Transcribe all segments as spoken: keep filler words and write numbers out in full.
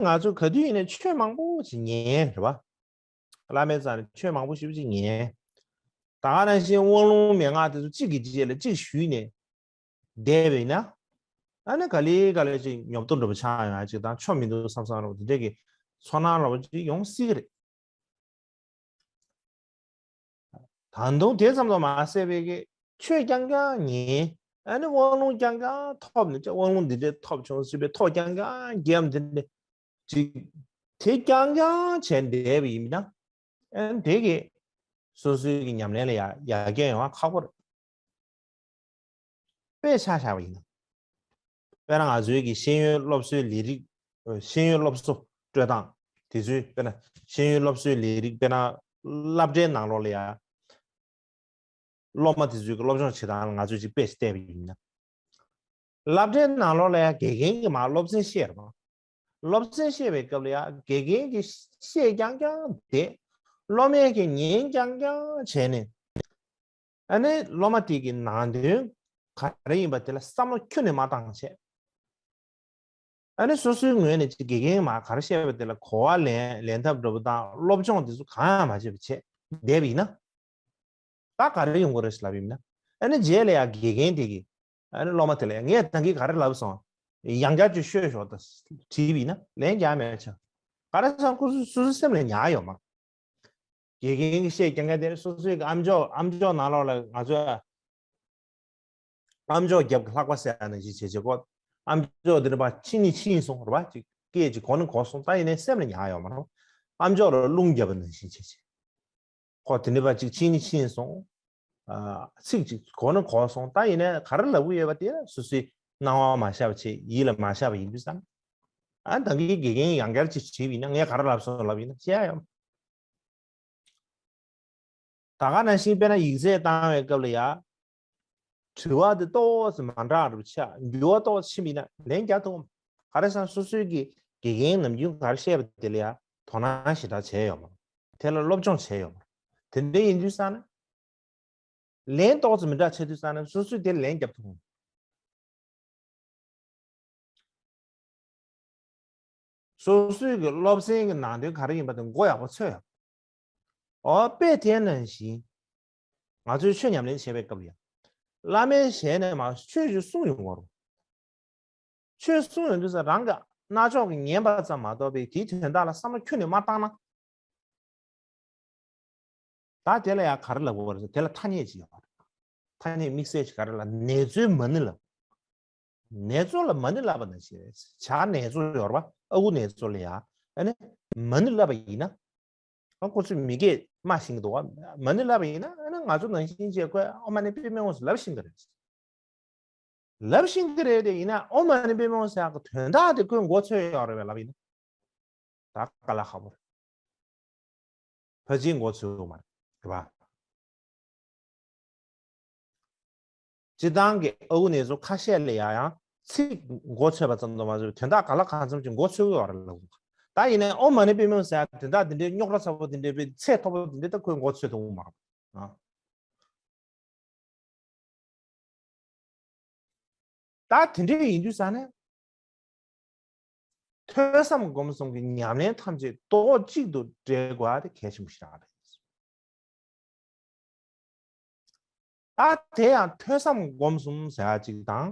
ང་ཚོ་ག་དུས་ཡིན་ནའི་ཆོས་མང་པོ་ཞིག་ཉན་རེད་བ། བླ་མའི་རྩ་ནས་ཆོས་མང་པོ་ཞིག་ཅིག་ཉན། ད་ག་ནང་བཞིན་དབང་ལུང་མན་ངག་དེ་ཚོ་གཅིག་གི་རྗེས་ལ་གཅིག་ཞུས་ནས་བསྡད་པ་ཡིན་ན། ཨ་ནི་ག་ལེ་ག་ལེ་ཅིག་ཉོབ་ཏོ་འདྲ་པོ་ཆགས་ཡོང་ཡ་ཅིག་དང་ཆོ་མི་འདུག་བསམ་བསམ་འདྲ་པོ་དེ་འདྲས་ཀྱི་ཚོར་སྣང་འདྲ་པོ་ཅིག་ཡོང་སྲིད་ཀྱི་རེད། ད་དུང་དེ་ཙམ་དུ་མ་ཟད་པའི་གི་ཆོས་རྐྱང་རྐྱང་ཉན། ཨ་ནི་དབང་ལུང་རྐྱང་རྐྱང་ཐོབ་ནས་དབང་ལུང་འདི་འདྲས་ཐོབ་བྱུང་ཟེར་བའི་ཐོ་རྐྱང་རྐྱང་རྒྱབ་འདི་འདྲས་ཅིག་དེ་རྐྱང་རྐྱང་བྱས་བསྡད་པ་ཡིན་ན། ཨ་ནི་དེ་གི་སོ་སོའི་གི་ཉམས་ལེན་ལ་ཡ་ཡར་རྒྱས་ཡོང་བ་ཁག་པོ་རེད། དཔེ་ཆ་བཞག་པ་ཡིན་ན། དཔེར་ན་ང་ཚོའི་གི་ཤེས་ཡོན་སློབ་གསོའི་ལས་རིགས། ཤེས་ཡོན་སློབ་གསོ་སྤྲོད་སྟངས་དེ་ཚོའི་དཔེར་ན་ཤེས་ཡོན་སློབ་གསོའི་ལས་རིགས་དཔེར་ན་སློབ་གྲྭའི་ནང་ལོགས་ལ་ཡ། སློབ་མ་དེ་ཚོའི་གི་སློབ་སྦྱོང་བྱེད་སྟངས་ལ་ང་ཚོས་ཅིག་དཔེ་ཞིག་བལྟས་པ་ཡིན་ན། སློབ་གྲྭའི་ནང་ལོགས་ལ་ཡ་དགེ་རྒན་གྱིས་མར་སློབ་ཚན་བཤད་རེད་པ། སློབ་ཚན་བཤད་པའི་སྐབས་ལ་ཡ་དགེ་རྒན་གྱིས་བཤད་རྐྱང་རྐྱང་བསྡད། སློབ་མས་ཀྱིས་ཉན་རྐྱང་རྐྱང་བྱས་ནས། ཨ་ནི་སློབ་མ་དེ་གི་ནང་དོན་ག་རེ་ཡིན་པ་དེ་ལ་བསམ་བློ་ཁྱོན་ནས་མ་བཏང་བྱས། ཨ་ནི་སོ་སོའི་ངོས་ནས་ཅིག་དགེ་རྒན་མར་ག་རེ་བཤད་པ་དེ་ལ་གོ་བ་ལེན་ལེན་ཐབས་འདྲ་པོ་དང་སློབ་སྦྱོང་དེ་ཚོ་གང་ཡང་མ་བྱས་པ་བྱས་བསྡད་པ་ཡིན་ན། ད་ག་རེ་ཡོང་གི་རེད་ཟེར་ལབ་ཡིན་ན། ཨ་ནི་རྗེས་ལ་ཡང་དགེ་རྒན་དེ་གིས་ཨ་ནི་སློབ་མ་དེ་ལ་ཡང་ངས་ད་གིན་ག་རེ་ལབ་སོང་། ཡང་བསྐྱར་ཅིག་ཤོད་ཤོག་ད་དྲིས་པ་ཡིན་ན་ལན་རྒྱག་མེད་ཆགས། ག་རེ་ཟེར་ན་ཁོ་ཚོ་སོ་སོའི་སེམས་ལ་ཉར་ཡོད་མ་རེད། དགེ་རྒན་གྱིས་བཤད་རྐྱང་རྐྱང་དེ་ནི་སོ་སོའི་གི་ཨམ་ཅོག་ཨམ་ཅོག་ནང་ལོགས་ལ་ང་ཚོས་ཨམ་ཅོག་རྒྱབ་ཀྱི་ལྷགས་པ་ཟེར་ཡ་ནང་བཞིན་བྱེད་བྱེད་ཀོ། ཨམ་ཅོག་དེ་འདྲ་པ་ཕྱིན་ནི་ཕྱིན་སོང་རེད་པ། ཅིག་སྐད་ཅིག་གོ་ནི་གོ་སོང་། ད་ཡིན་ནའི་སེམས་ལ་ཉར་ཡོད་མ་རེད། ཨམ་ཅོག་ལ་རླུང་རྒྱབ་པ་ནང་བཞིན་བྱེད་བྱེད། ཁོ་དེ་འདྲ་པ་ཅིག་ཕྱིན་ནི་ཕྱིན་སོང་། ཨ། ཚིག་ཅིག་གོ་ནི་གོ་སོང་། ད་ཡིན་ནའི་ག་རེ་ལབ་ཀྱི་ཡོད་པ་དེ་སོ་སོའི་སྣང་བ་མ་ཤར་བ་བྱས་ཡིད་ལ་མ་ཤར་བ་ཡིན་དུས་ཙང་། ཨ་ད་གིན་དགེ་རྒན་ཡང་བསྐྱར་ཅིག་དྲིས་པ་ཡིན་ན་ངས་ག་རེ་ལབ་སོང་ལབ་ཡིན་ན་བཤད་ཡ་ཡོད། ད་ག་ནང་བཞིན་དཔེར་ན་ཡིག་ཚད་བཏང་བའི་སྐབས་ལ་ཡ། དྲི་བ་དེ་ཏོག་ཙམ་མ་འདྲ་བ་ཆགས། འགྱུར་བ་ཏོག་ཙམ་ཕྱིན་པ་ཡིན་ན་ལན་རྒྱག་ཐུབ་བམ། ག་རེ་ཟེར་ན་སོ་སོའི་གི་དགེ་རྒན་ནམ་རྒྱུན་ག་རེ་བཤད་པ་དེ་ལ་ཡ་དོ་སྣང་ཞེ་དྲག་བྱས་ཡོད་མ་རེད། དེ་ལ་སློབ་སྦྱོང་བྱས་ཡོད་མ་རེད། དེ་འདྲ་ཡིན་དུས་ཙང་ན། ལན་ཏོག་ཙམ་མི་འདྲ་ཆགས་དུས་ཙང་ན་སོ་སོས་དེ་ལན་རྒྱབ་ཐུབ་བམ། སོ་སོའི་གི་སློབ་ཚན་གྱི་ནང་དོན་ག་རེ་ཡིན་པ་དེ་མགོ་ཡག་པོ་ཚོས་ཡག། འོ་དཔེ་དེ་ནང་བཞིན། ང་ཚོས་ཆོས་ཉམས་ལེན་བྱེད་པའི་སྐབས་ལ་ཡང་། བླ་མའི་ཞལ་ནས་མར་ཆོས་ཞིག་གསུངས་ཡོང་བ་རེད། ཆོས་གསུངས་ཡོང་དུས་ཙང་རང་གི་རྣ་ཅོག་གིས་ཉན་པ་ཙམ་མ་གཏོགས་པའི་དེའི་དོན་དག་ལ་བསམ་བློ་ཁྱོན་ནས་མ་བཏང་ན། ད་དེ་ལ་ཡང་ག་རེ་ལབ་དགོས་པ་རེད་ཟེར། དེ་ལ་ཐ་སྙད་ཅིག་ཡོད་པ་རེད། ཐ་སྙད་དམིགས་བསལ་ཅིག་ག་རེ་ལབ། ནེ་ཙོའི་མ་ཎི་ལབ། ནེ་ཙོ་ལ་མ་ཎི་ལབ་པ་ནང་བཞིན་རེད། བྱ་ནེ་ཙོ་ཡོད་རེད་པ། ཨ་ཁུ་ནེ་ཙོ་ལ་ཡང་ཨ་ནི་མ་ཎི་ལབ་པ་ཡིན་ན། ཨ་ཁོ་ཚོས་མི་སྐད་སྨྲ་ཤེས་ཀྱི་འདུག་ག་མ་ཎི་ལབ་པ་ཡིན་ན་ཨ་ནི་ང་ཚོ་ནང་བཞིན་བྱས་ཁོས་ཨོཾ་མ་ཎི་པདྨེ་ཧཱུྃ་ཟེར་ལབ་ཤེས་ཀྱི་རེད། ལབ་ཤེས་ཀྱི་རེད་དེ། ཡིན་ན་ཨོཾ་མ་ཎི་པདྨེ་ཧཱུྃ་ཟེར་ཡག་གི་དོན་དག་དེ་ཁོས་མགོ་ཚོས་ཡོད་རེད་པས་ལབ་ཡིན་ན། ད་དཀའ་ལས་ཁག་པོ་རེད། ཕལ་ཆེར་མགོ་ཚོས་ཡོད་མ་རེད། རེད་པ། སྤྱིར་བཏང་གི་ཨ་ཁུ་ནེ་ཙོ་ཁ་ཤས་ལ་ཡང་ཡང་ཚིག་མགོ་ཚོས་པ་ཙམ་དུ་མ་ཟད་དོན་དག་གང་ལ་གང་འཚམ་ཅིག་མགོ་ཚོས་ཀྱི་ཡོད་རེད་ལབ་དགོས། ད་ཡིན་ན་ཨོཾ་མ་ཎི་པདྨེ་ཧཱུྃ་ཟེར་ཡག་དོན་དག་འདི་འདྲའི་རྙོག་དྲ་ཚ་པོ་འདི་འདྲའི་དཔེ་ཚད་མཐོ་པོ་འདི་འདྲའི་ད་ཁོས་མགོ་ཚོས་ཐུབ་ཀྱི་མ་རེད། ཨ། ད་དེ་འདྲ་ཡིན་དུས་ཙང་ནས། ཐོས་བསམ་སྒོམ་གསུམ་གྱི་ཉམས་ལེན་ཐམས་ཅད་རྡོག་གཅིག་ཏུ་འདྲེས་དགོས་པ་དེ་གལ་ཆེན་པོ་ཞིག་རེད། ད་དེ་ཡང་ཐོས་བསམ་སྒོམ་གསུམ་ཟེར་ཡག་ཅིག་དང་།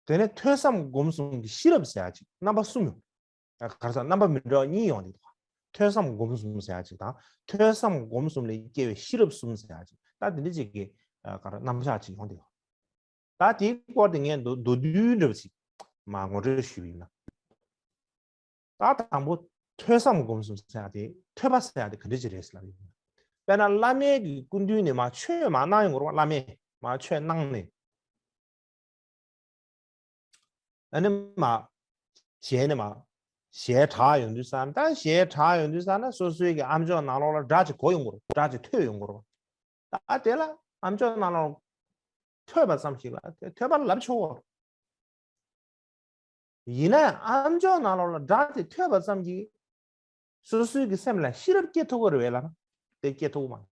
དེ་ནས་ཐོས་བསམ་སྒོམ་གསུམ་གྱི་ཤེས་རབ་ཟེར་ཡག་ཅིག་རྣམ་པ་གསུམ་ཡོད། ག་རེ་ཟེར། རྣམ་པ་མི་འདྲ་བ་གཉིས་ཡོང་གི་འདུག་ཐོས་བསམ་སྒོམ་གསུམ་ཟེར་ཡག་ཅིག་དང་། ཐོས་བསམ་སྒོམ་གསུམ་ལས་སྐྱེ་བའི་ཤེས་རབ་གསུམ་ཟེར་ཡག་ཅིག་ད་དེ་འདྲ་ཅིག་གི་ག་རེ་རྣམ་གཞག་ཅིག་ཡོང་གི་འདུག་ད་དེའི་སྐོར་དེ་ངས་མདོ་མདོར་བསྡུས་འདྲ་པོ་ཅིག་མར་ངོ་སྤྲོད་ཞུས་པ་ཡིན་ན། ད་དང་པོ་ཐོས་བསམ་སྒོམ་གསུམ་ཟེར་ཡག་དེ། ཐོས་པ་ཟེར་ཡག་དེ་ག་འདྲ་ཅིག་རེད་ཟེར་ལབ་ཡིན་ན། དཔེར་ན་བླ་མའི་གི་སྐུ་མདུན་ནས་མར་ཆོས་མར་གནང་ཡོང་གི་རེད་པ། བླ་མས་མར་ཆོས་གནང་ནས། ཨ་ནི་མར། ཞལ་ནས་མར། ཞལ་གྲགས་ཡོང་དུས་ཙང་ན། ད་ཞལ་གྲགས་ཡོང་དུས་ཙང་ན་སོ་སོའི་གི་ཨམ་ཅོག་ནང་ལོགས་ལ་སྒྲ་ཅིག་གོ་ཡོང་གི་རེད། སྒྲ་ཅིག་ཐོས་ཡོང་གི་རེད། ད་དེ་ལ་ཨམ་ཅོག་ནང་ལོགས་ཐོས་པ་ཙམ་ཞིག་ལ་དེ་ཐོས་པ་ལབ་ཆོག་གི་རེད། ཡིན་ན་ཡང་ཨམ་ཅོག་ནང་ལོགས་ལ་སྒྲ་དེ་ཐོས་པ་ཙམ་གྱིས་སོ་སོའི་གི་སེམས་ལ་ཤེས་རབ་སྐྱེ་ཐུབ་ཀྱི་རེད་པས་ལབ་ན། དེ་སྐྱེ་ཐུབ་ཀྱི་མ་རེད།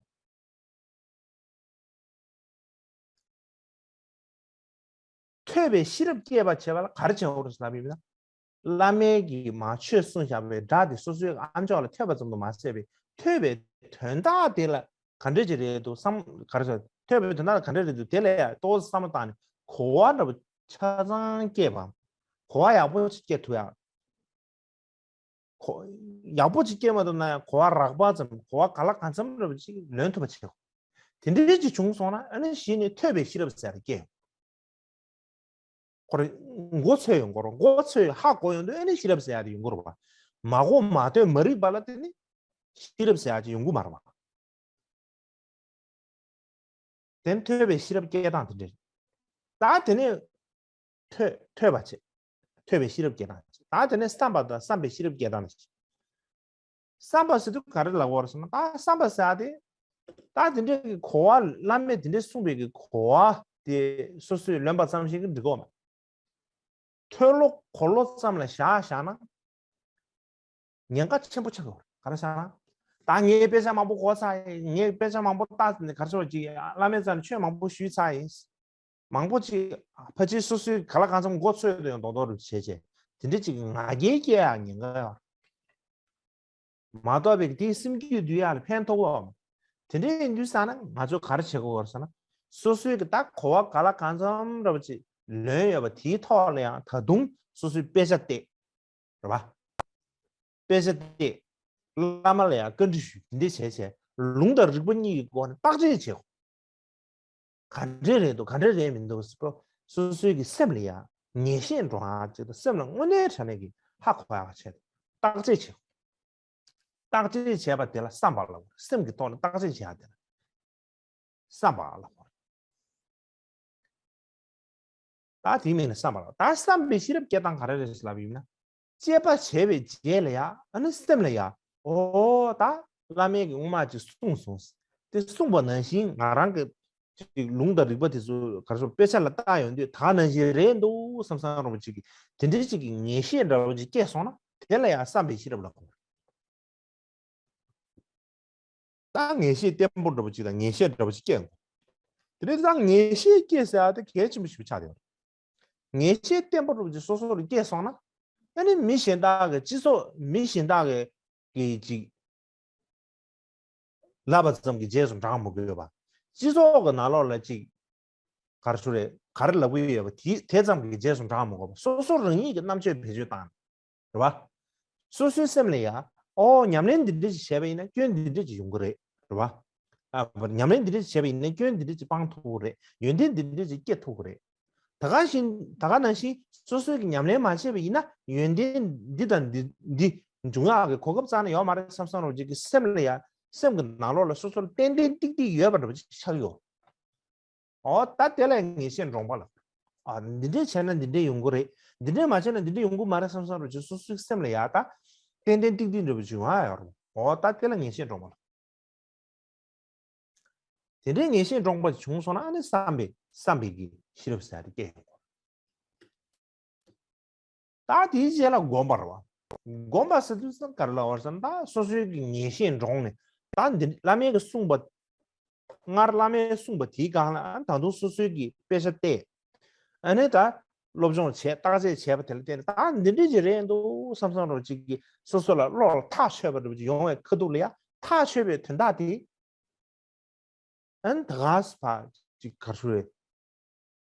ཐོས་པའི་ཤེས་རབ་སྐྱེད་པར་བྱེད་པ་ལ་ག་རེ་བྱེད་དགོས་རེད་ཟེར་ལབ་ཡིན་ན། བླ་མའི་གི་མ་ཆོས་གསུངས་བཞག་པའི་སྒྲ་དེ་སོ་སོའི་ཨ་མཆོག་ལ་ཐོས་པ་ཙམ་དུ་མ་ཟད་པའི་ཐོས་པའི་དོན་དག་དེ་ལ་ག་འདྲ་ཅིག་རེད་འདུག་བསམ། ག་རེ་ཟེར། ཐོས་པའི་དོན་དག་ལ་ག་འདྲ་རེད་འདུག་དེ་ལ་ཡང་ཏོག་ཙམ་བསམ་བློ་བཏང་ནས་གོ་བ་འདྲ་པོ་ཆ་ཚང་སྐྱེས་པའམ། གོ་བ་ཡག་པོ་ཅིག་སྐྱེ་ཐུབ་ཡག་གོ། ཡག་པོ་ཅིག་སྐྱེས་མ་ཐུབ་ན་ཡང་གོ་བ་རགས་པ་ཙམ། གོ་བ་ག་ལ་གང་འཚམ་འདྲ་པོ་ཅིག་ལོན་ཐུབ་པ་བྱེད་དགོས། དེ་འདྲའི་ཅིག་བྱུང་སོང་ན་ཨ་ནི་གཞི་ནས་ཐོས་པའི་ཤེས་རབ་ཟེར་ཡག་དེ་སྐྱེ་ཡོང་། ཁོ་རང་མགོ་ཚོས་ཡོང་གི་རེད། མགོ་ཚོས་ཧ་གོ་ཡོང་དུས་ཨ་ནི་ཤེས་རབ་ཟེར་ཡག་དེ་ཡོང་གི་རེད་པ། མ་གོ་མ་ཐོས་མ་རིག་པ་ལ་དེ་ནི་ཤེས་རབ་ཟེར་ཡག་ཅིག་ཡོང་གི་མ་རེད་པ། དེ་ནི་ཐོས་པའི་ཤེས་རབ་སྐྱེ་སྟངས་དེ་འདྲ། ད་དེ་ནས་ཐོས་ཐོས་པ་བྱེད། ཐོས་པའི་ཤེས་རབ་སྐྱེ་སྟངས་བྱེད། ད་དེ་ནས་བསམ་པ་དང་བསམ་པའི་ཤེས་རབ་སྐྱེ་སྟངས་བྱེད། བསམ་པ་ཟེར་དུས་ག་རེ་ལབ་དགོས་རེད་ཟེར་ན། ད་བསམ་པ་ཟེར་ཡག་དེ། ད་དེ་འདྲའི་གི་གོ་བ། བླ་མས་དེ་འདྲའི་གསུངས་པའི་གི་གོ་བ་དེ་སོ་སོས་ལོན་པ་ཙམ་ཞིག་གིས་འགྲིག་གི་མ། ཐོས་ལོ་གོ་ལོ་ཙམ་ལ་བཞག་བཞག་ན། ཉེན་ཁ་ཆེན་པོ་ཆགས་ཡོད་རེད། ག་རེ་ཟེར་ན། ད་ངས་དཔེ་ཆ་མང་པོ་གོ་ཚར་ཡིན། ངས་དཔེ་ཆ་མང་པོ་ལྟ་ནས། ག་རེ་ཟེར་བ་ཅིག་བླ་མའི་རྩ་ནས་ཆོས་མང་པོ་ཞུས་ཚར་ཡིན། མང་པོ་ཅིག་ཕལ་ཆེར་སོ་སོའི་ག་ལ་གང་འཚམ་མགོ་ཚོས་དོན་མདོག་མདོག་རུ་བྱས་བྱས། དེ་འདྲ་ཅིག་ང་རྒྱལ་སྐྱེ་ཡག་ཉེན་ཁ་ཡོད་རེད། མ་གཏོགས་པའི་དེའི་སེམས་རྒྱུད་འདུལ་ཡག་ལ་ཕན་ཐོགས་པའམ། དེ་འདྲ་ཡིན་དུས་ཙ་ན་ང་ཚོས་ག་རེ་བྱེད་དགོས་རེད་ཟེར་ན། སོ་སོའི་གི་ད་གོ་བ་ག་ལ་གང་འཚམ་འདྲ་པོ་ཅིག་ལོན་ཡོད་པ་དེའི་ཐོག་ལ་ཡང་ད་དུང་སོ་སོའི་དཔེ་ཆ་བལྟས། རེད་པ། དཔེ་ཆ་བལྟས། བླ་མ་ལ་ཡང་བཀའ་འདྲི་ཞུས། དེ་འདྲ་བྱས་བྱས་ལུང་དང་རིགས་པ་གཉིས་ཀྱི་སྒོ་ནས་བརྟག་དཔྱད་བྱེད་དགོས། ག་འདྲ་རེད་འདུག་ག་འདྲ་རེད་མི་འདུག་ཟེར་གོ། སོ་སོའི་གི་སེམས་ལ་ཡང་ངེས་ཤེས་འདྲོངས་ཡག་ཅིག་དང་། སེམས་ལ་དངོས་གནས་དྲང་གནས་ཀྱི་ཧ་གོ་ཡག་ཆེད་དུ་བརྟག་དཔྱད་བྱེད་དགོས། བརྟག་དཔྱད་བྱས་པ་དེ་ལ་བསམ་པ་ལབ་དགོས། སེམས་ཀྱི་ཐོག་ནས་བརྟག་དཔྱད་བྱེད་ཡག་དེ་ལ་བསམ་པ་ལབ་དགོས། ད་དེའི་མིང་ལ་བསམ་པ་ལབ། ད་བསམ་པའི་ཤེས་རབ་སྐྱེ་སྟངས་ག་རེ་རེད་ཟེར་ལབ་ཡིན་ན། དཔྱད་པ་བྱས་པའི་རྗེས་ལ་ཡ། ཨ་ནི་སེམས་ལ་ཡ། ཨོ་ད་བླ་མས་ཀྱི་སྔོན་མ་ཅིག་གསུངས་སོང་། དེ་གསུངས་པ་ནང་བཞིན་ང་རང་གི་ཅིག་ལུང་དང་རིགས་པ་དེ་ཚོ་ག་རེ་ཟེར། དཔེ་ཆ་ལ་བལྟས་ཡོང་དུས་ད་ག་ནང་བཞིན་རེད་འདུག་བསམ་བསམ་འདྲ་པོ་ཅིག་གི་དེ་འདྲའི་ཅིག་གི་ངེས་ཤེས་འདྲ་པོ་ཅིག་སྐྱེས་སོང་ན། དེ་ལ་ཡང་བསམ་པའི་ཤེས་རབ་ལབ་དགོས། ད་ངེས་ཤེས་བརྟན་པོ་འདྲ་པོ་ཅིག་དང་ངེས་ཤེས་འདྲ་པོ་ཅིག་སྐྱེས་དགོས། དེ་འདྲའི་ད་ངེས་ཤེས་སྐྱེས་ཟེར་ཡག་དེ་གལ་ཆེན་པོ་ཞིག་ཆགས་བསྡད་ཡོད་རེད། ངེས་ཤེས་བརྟན་པོ་འདྲ་པོ་ཅིག་སོ་སོ་ལ་སྐྱེས་སོང་ན། ཨ་ནི་མི་གཞན་དག་གི་སྤྱི་ཚོགས། མི་གཞན་དག་གི་གི་ཅིག་ལབ་པ་ཙམ་གྱི་རྗེས་སུ་འབྲང་མི་དགོས་པ། སྤྱི་ཚོགས་ཀྱི་ནང་ལོགས་ལ་ཅིག་ག་རེ་ཞུ་རེད། ག་རེ་ལབ་ཀྱི་ཡོད་པ་དེ་དེ་ཙམ་གྱི་རྗེས་སུ་འབྲང་མི་དགོས་པ། སོ་སོ་རང་ཉིད་ཀྱི་རྣམ་དཔྱོད་བེད་སྤྱོད་བཏང་། རེད་པ། སོ་སོའི་སེམས་ལ་ཡ། ཨོ་ཉམས་ལེན་འདི་འདྲ་ཅིག་བྱས་པ་ཡིན་ན་སྐྱོན་འདི་འདྲ་ཅིག་ཡོང་གི་རེད། རེད་པ། ཨ། ཉམས་ལེན་འདི་འདྲ་ཅིག་བྱས་པ་ཡིན་ན་སྐྱོན་འདི་འདྲ་ཅིག་སྤང་ཐུབ་ཀྱི་རེད། ཡོན་ཏན་འདི་འདྲ་ཅིག་སྐྱེ་ཐུབ་ཀྱི་རེད། ད་ག་བཞིན། ད་ག་ནང་བཞིན་སོ་སོས་ཀྱི་ཉམས་ལེན་མ་བྱས་པ་ཡིན་ན་ཡོན་ཏན་འདི་དང་འདི་འདི་འབྱུང་ཡག་གི་གོ་སྐབས་རྩ་ནས་ཡོད་མ་རེད་བསམ་བསམ་འདྲ་པོ་ཅིག་གི་སེམས་ལ་ཡ། སེམས་ཀྱི་ནང་ལོགས་ལ་སོ་སོ་ལ་ཏན་ཏན་ཏིག་ཏིག་ཡོད་པ་འདྲ་པོ་ཅིག་ཆགས་ཡོད། ཨོ་ད་དེ་ལ་ངེས་ཤེས་འདྲོངས་པ་ལབ། ཨ། འདི་འདྲས་བྱས་ན་འདི་འདྲས་ཡོང་གི་རེད། འདི་འདྲས་མ་བྱས་ན་འདི་འདྲས་ཡོང་གི་མ་རེད་བསམ་བསམ་འདྲ་པོ་ཅིག་སོ་སོའི་སེམས་ལ་ཡ་ད་ཏན་ཏན་ཏིག་ཏིག་འདྲ་པོ་ཅིག་ཡོང་ཡག་ཡོད་རེད། ཨོ་ད་དེ་ལ་ངེས་ཤེས་འདྲོངས་པ་ལབ། དེ་འདྲའི་ངེས་ཤེས་འདྲོངས་པ་བྱུང་སོང་ན་ཨ་ནི་བསམ་པའི། བསམ་པའི་གི་ཤེས་རབ་ཟེར་ཡག་དེ་སྐྱེ་ཡོང་གི་རེད། ད་དེའི་རྗེས་ལ་སྒོམ་པ་རེད་པ། སྒོམ་པ་ཟེར་དུས་ཙམ་ག་རེ་ལབ་པ་རེད་ཟེར་ན། ད་སོ་སོའི་གི་ངེས་ཤེས་འདྲོངས་ནས། ད་འདི་བླ་མའི་གི་གསུངས་པ། སྔར་བླ་མའི་གསུངས་པ་དེའི་སྒང་ལ་ད་དུང་སོ་སོའི་གི་དཔེ་ཆ་བལྟས། ཨ་ནི་ད་སློབ་སྦྱོང་བྱས། བརྟག་དཔྱད་བྱས་པ་དེ་ལ་བརྟེན་ནས་ད་འདི་འདྲ་ཅིག་རེད་འདུག་བསམ་བསམ་འདྲ་པོ་ཅིག་གི་སོ་སོ་ལ་བློ་ལ་ཐག་ཆོད་པ་འདྲ་པོ་ཅིག་ཡོང་བའི་ཁ་ཐུག་ལ་ཡ། ཐག་ཆོད་པའི་དོན་དག་དེ། ཨ་ནི་ད་ག་ས་ཕར་ཅིག་ག་རེ་ཞུ་རེད།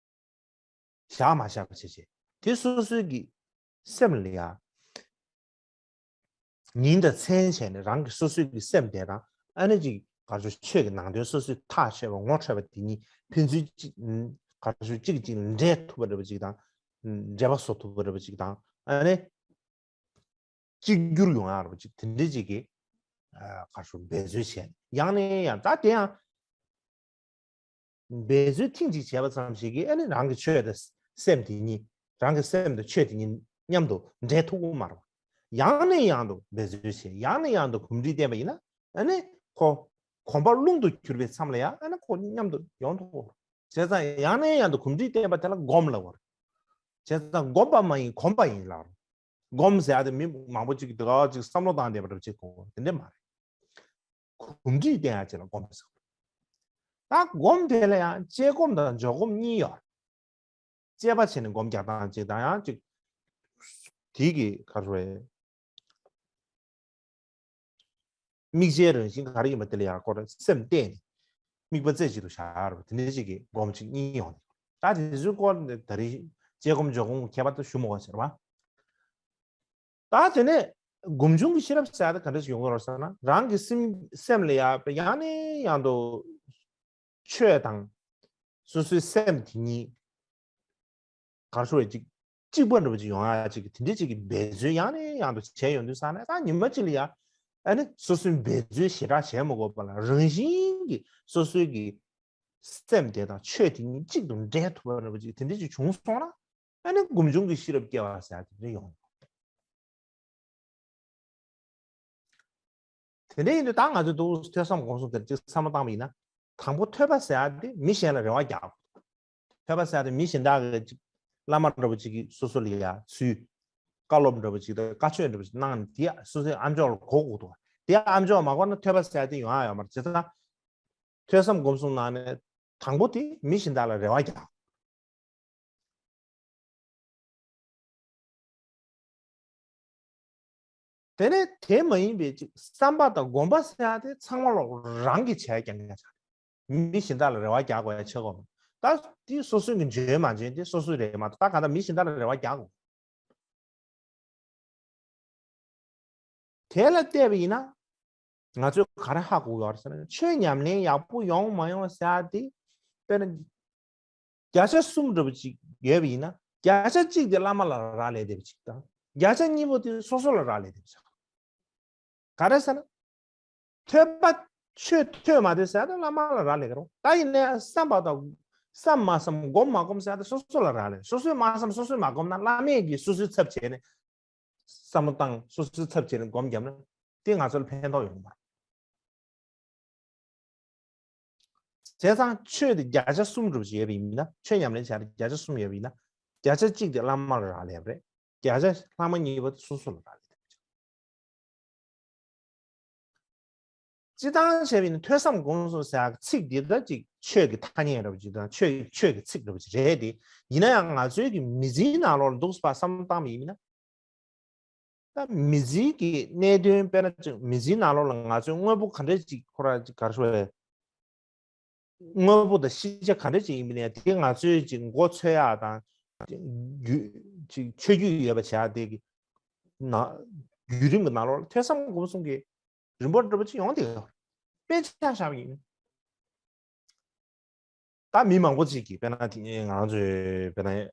བཞག་མ་བཞག་བྱས་བྱས། དེ་སོ་སོའི་གི་སེམས་ལ་ཡ། ཉིན་དང་མཚན་བྱས་ནས་རང་གི་སོ་སོའི་གི་སེམས་དེ་རང་ཨ་ནི་ཅིག་ག་རེ་ཞུ། ཆོས་ཀྱི་ནང་དོན་སོ་སོའི་ཐག་ཆོད་པ་ངོ་འཕྲོད་པ་དེ་ཉིད་ཕན་ཚུན་ཅིག་ག་རེ་ཞུ། གཅིག་གཅིག་འདྲེས་ཐུབ་པ་འདྲ་པོ་ཅིག་དང་། འབྲེལ་བ་བཟོ་ཐུབ་པ་འདྲ་པོ་ཅིག་དང་། ཨ་ནི་གཅིག་གྱུར་ཡོང་ཡག་འདྲ་པོ་ཅིག་དེ་འདྲ་ཅིག་གི་ཨ་ག་རེ་ཞུ། འབད་རྩོལ་བྱས། ཡང་ནས་ཡང་། ད་དེ་ཡང་འབད་རྩོལ་ཐེངས་གཅིག་བྱས་པ་ཙམ་ཞིག་གིས་ཨ་ནི་རང་གི་ཆོས་དང་སེམས་དེ་གཉིས། རང་གི་སེམས་དང་ཆོས་དེ་གཉིས་མཉམ་དུ་འདྲེས་ཐུབ་ཀྱི་མ་རེད། ཡང་ནས་ཡང་དུ་འབད་རྩོལ་བྱས། ཡང་ནས་ཡང་དུ་གོམས་འདྲིས་བསྟེན་པ་ཡིན་ན་ཨ་ནི་ཁོ་གོམས་པ་རླུང་དུ་གྱུར་པའི་མཚམས་ལ་ཡང་ཨ་ནི་ཁོ་མཉམ་དུ་ཡོང་ཐུབ་ཀྱི་རེད། བྱས་ཙང་ཡང་ནས་ཡང་དུ་གོམས་འདྲིས་བསྟེན་པ་དེ་ལ་སྒོམ་ལབ་པ་རེད། བྱས་ཙང་སྒོམ་པ་མ་ཡིན་གོམས་པ་ཡིན་ལབ་རེད། སྒོམ་ཟེར་ཡག་དེ་མི་མང་པོ་ཅིག་གིས་དེ་ག་ཅིག་བསམ་བློ་བཏང་བསྡད་པ་འདྲ་པོ་ཅིག་གོ། དེ་འདྲ་མ་རེད། གོམས་འདྲིས་བསྟེན་ཡག་ཅིག་ལ་སྒོམ་ཟེར། ད་སྒོམ་དེ་ལ་ཡང་དཔྱད་སྒོམ་དང་འཇོག་སྒོམ་གཉིས་ཡོད། དཔྱད་པ་བྱས་ནས་སྒོམ་རྒྱག་སྟངས་ཅིག་དང་། ཡང་ཅིག་ དེ་གི་ག་རེ་རེད། དམིགས་བྱའི་རང་བཞིན་ག་རེ་ཡིན་པ་དེ་ལ་ཡང་ཁོ་རང་སེམས་གཏད་ནས་དམིགས་པ་རྩེ་གཅིག་ཏུ་བཞག་རེད་པ། དེ་འདྲ་ཅིག་གི་སྒོམ་ཅིག་གཉིས་ཡོང་། ད་དེ་ཚོའི་སྐོར་ནས་ད་རེས་དཔྱད་སྒོམ་སྦྱོར་སྒོམ་ཁྱད་པར་དུ་ཞུ་མི་དགོས་ཟེར་བ། ད་དེ་ནས་སྒོམ་བྱུང་གི་ཤེས་རབ་ཟེར་ཡ་དེ་ག་འདྲ་ཞིག་ཡོང་གི་རེད་ཟེར་ན། རང་གི་སེམས་སེམས་ལ་ཡ་ཡང་ནས་ཡང་དུ་ཆོས་དང་སོ་སོའི་སེམས་དེ་གཉིས་གར་ཤོར་བའི་ཅིག་གཅིག་པ་འདྲ་པོ་ཅིག་ཡོང་ཡ་ཅིག་དེ་འདྲ་ཅིག་གི་འབད་རྩོལ་ཡང་ནས་ཡང་དུ་བྱས་ཡོང་དུས་ཙང་ནས། ད་ཉི་མ་གཅིག་ལ་ཡ་ཨ་ནི་སོ་སོའི་འབད་རྩོལ་ཞེ་དྲག་བྱས་མ་དགོས་པ་ལ་རང་བཞིན་གྱིས་སོ་སོའི་གི་སེམས་དེ་དང་ཆོས་དེ་གཉིས་གཅིག་ཏུ་འདྲེས་ཐུབ་པ་འདྲ་པོ་ཅིག་དེ་འདྲ་ཅིག་བྱུང་སོང་ན། ཨ་ནི་སྒོམ་བྱུང་གི་ཤེས་རབ་སྐྱེ་བ་ཟེར་ཡ་དེ་འདྲ་ཡོང་། དེ་འདྲ་ཡིན་དུས་ད་ང་ཚོས་འདུག་ཐོས་བསམ་སྒོམ་གསུམ་དེར་ཅིག་བསམ་བློ་བཏང་བ་ཡིན་ན། དང་པོ་ཐོས་པ་ཟེར་ཡ་དེ་མི་གཞན་ལ་རེ་བ་རྒྱག་དགོས། ཐོས་པ་ཟེར་ཡ་དེ་མི་གཞན་དག་གི་ཅིག་བླ་མ་འདྲ་པོ་ཅིག་གིས་སོ་སོ་ལ་ཡ་ཚུལ་བཀའ་སློབ་འདྲ་པོ་ཅིག་དང་བཀའ་ཆོས་འདྲ་པོ་ཅིག་གནང་ནས་དེ་སོ་སོའི་ཨ་མཆོག་ལ་གོ་དགོས་འདུག་དེ་ཨ་མཆོག་མ་གོ་ན་ཐོས་པ་ཟེར་ཡ་དེ་ཡོང་ཡ་ཡོད་མ་རེད། བྱས་ཙང་ཐོས་བསམ་སྒོམ་གསུམ་ནང་ནས་དང་པོ་དེ་མི་གཞན་དག་ལ་རེ་བ་རྒྱག་དེ་ནས་དེ་མ་ཡིན་པའི་ཅིག་བསམ་པ་དང་སྒོམ་པ་ཟེར་ཡ་དེ་ཚང་མ་ལོག་རང་གིས་བྱས་རྐྱང་རྐྱང་ཆགས། མི་གཞན་དག་ལ་རེ་བ་རྒྱག་དགོས་ཡ་ཆགས་ཀྱི་ཡོད་མ་རེད། ད་དེ་སོ་སོའི་གི་འཇོན་མ་འཇོན་དེ་སོ་སོའི་རེད་མ་གཏོགས། ད་གང་ལྟར་མི་གཞན་དག་ལ་རེ་བ་རྒྱག་དགོས། དེ་ལ་བལྟས་པ་ཡིན་ན། ང་ཚོས་ག་རེ་ཧ་གོ་ཡོད་རེད་ཟེར་ན། ཆོས་ཉམས་ལེན་ཡག་པོ་ཡོང་མ་ཡོང་ཟེར་ཡ་དེ། དཔེར་ན། བརྒྱ་ཆ་གསུམ་འདྲ་པོ་ཅིག་ཡོད་པ་ཡིན་ན། བརྒྱ་ཆ་གཅིག་དེ་བླ་མ་ལ་རག་ལས་བསྡད་པ་ཅིག་དང་། བརྒྱ་ཆ་གཉིས་པོ་དེ་སོ་སོ་ལ་རག་ལས་བསྡད་པ་ཅིག་ག་རེ་ཟེར་ན། ཐོས་པ་ཆོས་ཐོས་མ་ཐོས་ཟེར་ཡ་དེ་བླ་མ་ལ་རག་ལས་ཀྱི་རེད། ད་ཡིན་ནའི་བསམ་པ་དང་། བསམ་མ་བསམ་སྒོམ་མ་སྒོམ་ཟེར་ཡ་དེ་སོ་སོ་ལ་རག་ལས། སོ་སོས་མ་བསམ་སོ་སོས་མ་སྒོམ་ན་བླ་མས་ཀྱིས་སོ་སོའི་ཚབ་བྱས་ནས། བསམ་བློ་བཏང་། སོ་སོའི་ཚབ་བྱས་ནས་སྒོམ་བརྒྱབ་ན་དེ་ང་ཚོ་ལ་ཕན་ཐོགས་ཡོང་གི་མ་རེད། བྱས་ཙང་ཆོས་དེ་བརྒྱ་ཆ་གསུམ་འདྲ་པོ་ཅིག་ཡོད་པ་ཡིན་ན། ཆོས་ཉམས་ལེན་བྱས་ན་བརྒྱ་ཆ་གསུམ་ཡོད་པ་ཡིན་ན། བརྒྱ་ཆ་གཅིག་དེ་བླ་མ་ལ་རག་ལས་པ་རེད། བརྒྱ་ཆ་ལྷག་མ་གཉིས་པ་དེ་སོ་སོ་ལ་རག་ལས་པ་རེད། སྤྱིར་བཏང་བྱས་པ་ཡིན་ན་ཐོས་བསམ་སྒོམ་གསུམ་ཟེར་ཡག་ཚིག་འདི་ད་ཅིག་ཆོས་ཀྱི་ཐ་སྙད་འདྲ་པོ་ཅིག་དང་། ཆོས་ཆོས་ཀྱི་ཚིག་འདྲ་པོ་ཅིག་རེད་དེ། ཡིན་ན་ཡང་ང་ཚོའི་གི་མི་ཚེའི་ནང་ལོགས་ལ་འདུག་སེ་བསམ་བློ་བཏང་བ་ཡིན་ན། ད་མི་ཚེའི་གི་གནད་དོན། དཔེར་ན་ཅིག་མི་ཚེའི་ནང་ལོགས་ལ་ང་ཚོའི་དངོས་པོ་ག་འདྲ་ཅིག་ཁོ་རང་ཅིག་ག་རེ་ཞུ་དགོས་རེད། དངོས་པོ་དང་ཤེས་བྱ་ག་འདྲ་ཅིག་ཡིན་པ་ཡིན་ན། དེ་ང་ཚོའི་ཅིག་མགོ་ཚོད་ཡག་དང་། རྒྱུ་ཅིག་ཆོས་བརྒྱུད་ཡོད་པ་བྱས་ཡག་དེ་གི་ནང་བརྒྱུད་རིམ་གྱི་ནང་ལོགས་ལ་ཐོས་བསམ་སྒོམ་གསུམ་གྱི་རིམ་པ་འདྲ་པོ་ཅིག་ཡོང་བསྡད་ཡོད་རེད། དཔེ་ཆ་བཞག་པ་ཡིན། ད་མི་མང་པོ་ཅིག་གིས། དཔེར་ན་དེ་ང་རང་ཚོའི། དཔེར་ན་རྒྱ་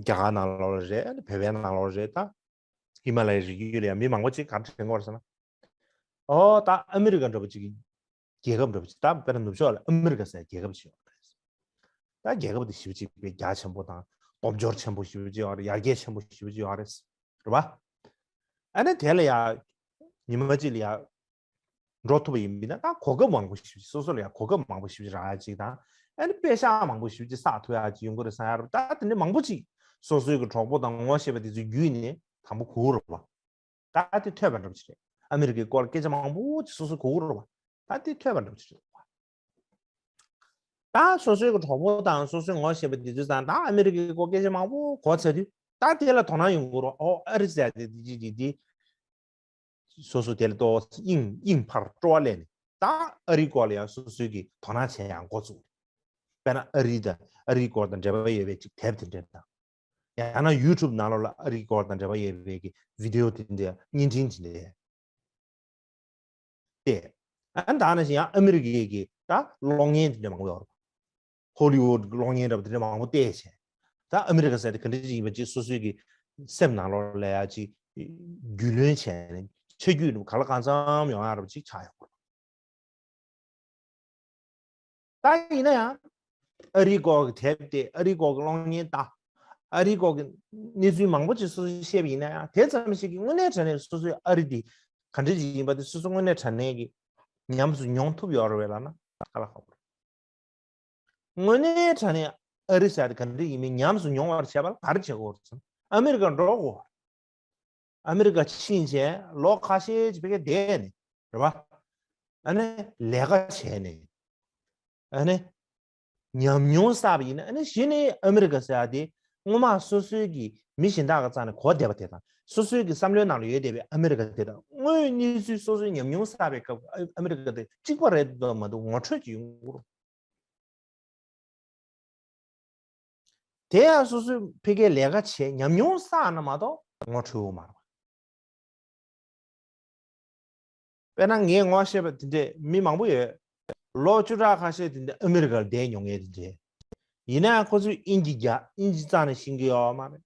གར་ནང་ལོགས་ལ་རེད། བོད་པའི་ནང་ལོགས་ལ་རེད། ད་ཧི་མ་ལ་ཡའི་རི་རྒྱུད་ལ་ཡང་མི་མང་པོ་ཅིག་ག་རེ་དྲན་གྱི་ཡོད་རེད་ཟེར་ན། ཨོ། ད་ཨ་མི་རི་ཀ་འདྲ་པོ་ཅིག་གི་རྒྱལ་ཁབ་འདྲ་པོ་ཅིག་ད་དཔེར་ན་ནུབ་ཕྱོགས་ལ་ཨ་མི་རི་ཀ་ཟེར་རྒྱལ་ཁབ་ཅིག་ཡོད་རེད། ད་རྒྱལ་ཁབ་དེ་ཞེ་པོ་ཅིག་དཔེ་རྒྱ་ཆེན་པོ་དང་། སྟོབས་འབྱོར་ཆེན་པོ་ཞེ་པོ་ཅིག་ཡོད་རེད། ཡར་རྒྱས་ཆེན་པོ་ཞེ་པོ་ཅིག་ཡོད་རེད། རེད་པ། ཨ་ནི་དེ་ལ་ཡ་ཉི་མ་གཅིག་ལ་ཡ་འགྲོ་ཐུབ་པ་ཡིན་པ་ཡིན་ན། ད་གོ་སྐབས་མང་པོ་ཞེ་པོ་ཅིག་སོ་སོ་ལ་ཡ་གོ་སྐབས་མང་པོ་ཞེ་པོ་ཅིག་རག་ཡ་ཅིག་དང་། ཨ་ནི་པེ་ཤག་མང་པོ་ཞེ་པོ་ཅིག་བསགས་ཐུབ་ཡ་ཅིག་ཡོང་གི་རེད་བསམ་ཡ་རེད། ད་དེ་འདྲ་མང་པོ་ཅིག་སོ་སོའི་གི་གྲོགས་པོ་དང་ངོ་ཤེས་པ་དེ་ཚོ་བརྒྱུད་ནས་དང་པོ་གོ་གི་རེད་པ། ད་དེ་ཐོས་པ་འདྲ་པོ་ཅིག་རེད། ཨ་མི་རི་ཀའི་སྐོར་སྐད་ཆ་མང་པོ་ཅིག་སོ་སོ་གོ་གི་རེད་པ། ད་དེ་ཐོས་པ་འདྲ་པོ་ཅིག་རེད་པ། ད་སོ་སོའི་གི་གྲོགས་པོ་དང་སོ་སོའི་ངོ་ཤེས་པ་དེ་ཚོས་ད་ཨ་མི་རི་ཀའི་སྐོར་སྐད་ཆ་མང་པོ་གོ་ཚར་དུས། ད་དེ་ལ་དོ་སྣང་ཡོང་གི་རེད་པ། ཨོ། ཨ་རི་ཟེར་ཡ་དེ་འདི་འདི་འདི། སོ་སོ་དེ་ལ་ཏོག་ཙམ་དབྱིངས་དབྱིངས་འཕར་སྤྲོ་བ་སླེབས་ནས། ད་ཨ་རིའི་སྐོར་ལ་ཡང་སོ་སོའི་གི་དོ་སྣང་བྱེད་ཡག་འགོ་བཙུགས། དཔེར་ན་ཨ་རི་དང་ཨ་རིའི་སྐོར་དང་འབྲེལ་བ་ཡོད་པའི་ཅིག་དེབ་དེ་འདྲ་དང་། ཡང་ན་ཡུ་ཊུབ་ནང་ལོགས་ལ་ཨ་རིའི་སྐོར་དང་འབྲེལ་བ་ཡོད་པའི་གི་བི་ཌི་ཡོ་དེ་འདྲ། བརྙན་འཕྲིན་དེ་འདྲ་བལྟས། ཨ་ནི་ད་ནང་བཞིན་ཡང་ཨ་མི་རི་ཀའི་གི་ད་གློག་བརྙན་དེ་འདྲ་མང་པོ་ཡོད་རེད། ཧོ་ལི་ཝུཌ་གི་གློག་བརྙན་འདྲ་པོ་དེ་འདྲ་མང་པོ་བལྟས་བྱས། ད་ཨ་མི་རི་ཀ་ཟེར་དེ་ག་འདྲ་ཅིག་ཡིན་པ་ཅིག་སོ་སོའི་གི་སེམས་ནང་ལོགས་ལ་ཡ་ཅིག་རྒྱུས་ལོན་བྱས་ནས། ཆ་རྒྱུས་ག་ལ་གང་འཚམ་ཡོང་ཡག་འདྲ་པོ་ཅིག་ཆགས་ཡོང་གི་རེད། ད་ཡིན་ན་ཡང་ཨ་རིའི་སྐོར་གྱི་དེབ་བལྟས། ཨ་རིའི་སྐོར་གྱི་གློག་བརྙན་ལྟ། ཨ་རིའི་སྐོར་གྱི་གནས་ཚུལ་མང་པོ་ཅིག་སོ་སོས་ཤེས་པ་ཡིན་ན་ཡང་། དེ་ཙམ་ཞིག་གིས་དངོས་གནས་དྲང་གནས་སོ་སོའི་ཨ་རི་འདི་ག་འདྲ་ཅིག་ཡིན་པ་དེ་སོ་སོ་དངོས་གནས་དྲང་གནས་ཀྱི་ཉམས་སུ་མྱོང་ཐུབ་ཡོད་རེད་པས་ལབ་ན་དཀའ་ལས་ཁག་པོ་རེད། དངོས་གནས་དྲང་གནས་ཨ་རི་ཟེར་དེ་ག་འདྲ་ཡིན་མིན་ཉམས་སུ་མྱོང་བར་བྱེད་པ་ལ་ག་རེ་བྱེད་དགོས་རེད་ཟེར་ན། ཨ་མི་རི་ཀར་འགྲོ་དགོས། ཨ་མི་རི་ཀ་ཕྱིན་བྱས་ལོ་ཁ་ཤས་ཅིག་ཕ་གིར་བསྡད་ནས། རེད་པ། ཨ་ནི་ལས་ཀ་བྱས་ནས། ཨ་ནི་ཉམས་མྱོང་བསགས་པ་ཡིན་ན། ཨ་ནི་གཞི་ནས་ཨ་མི་རི་ཀ་ཟེར་ཡ་དེ་ སྔོན་མ་སོ་སོའི་གི་མི་གཞན་དག་གི་རྩ་ནས་གོ་བསྡད་པ་དེ་དང་། སོ་སོའི་གི་བསམ་བློའི་ནང་ལ་ཡོད་བསྡད་པའི་ཨ་མི་རི་ཀ་དེ་དང་། དངོས་ཡོད་གནས་ཚུལ་སོ་སོའི་ཉམས་མྱོང་བསགས་པའི་སྐབས་ཨ་མི་རི་ཀ་དེ་གཅིག་པ་རེད་འདུག་མ་འདུག་ངོ་འཕྲོད་ཅིག་ཡོང་གི་རེད། དེ་ཡང་སོ་སོའི་ཕ་གིའི་ལས་ཀ་བྱས་ཉམས་མྱོང་བསགས་ན་མ་གཏོགས་ངོ་འཕྲོད་ཡོད་མ་རེད། དཔེར་ན་ངས་ངོ་ཤེས་པ་དེ་འདྲས་མི་མང་པོ་ཡོད། ལོ་བཅུ་ཕྲག་ཁ་ཤས་དེ་འདྲས་ཨ་མི་རི་ཀར་བསྡད་མྱོང་མཁན་དེ་འདྲས། ཡིན་ན་ཡང་ཁོ་ཚོས་དབྱིན་ཇི་རྒྱག་དབྱིན་ཇི་རྩ་ནས་ཤེས་ཀྱི་ཡོད་མ་རེད།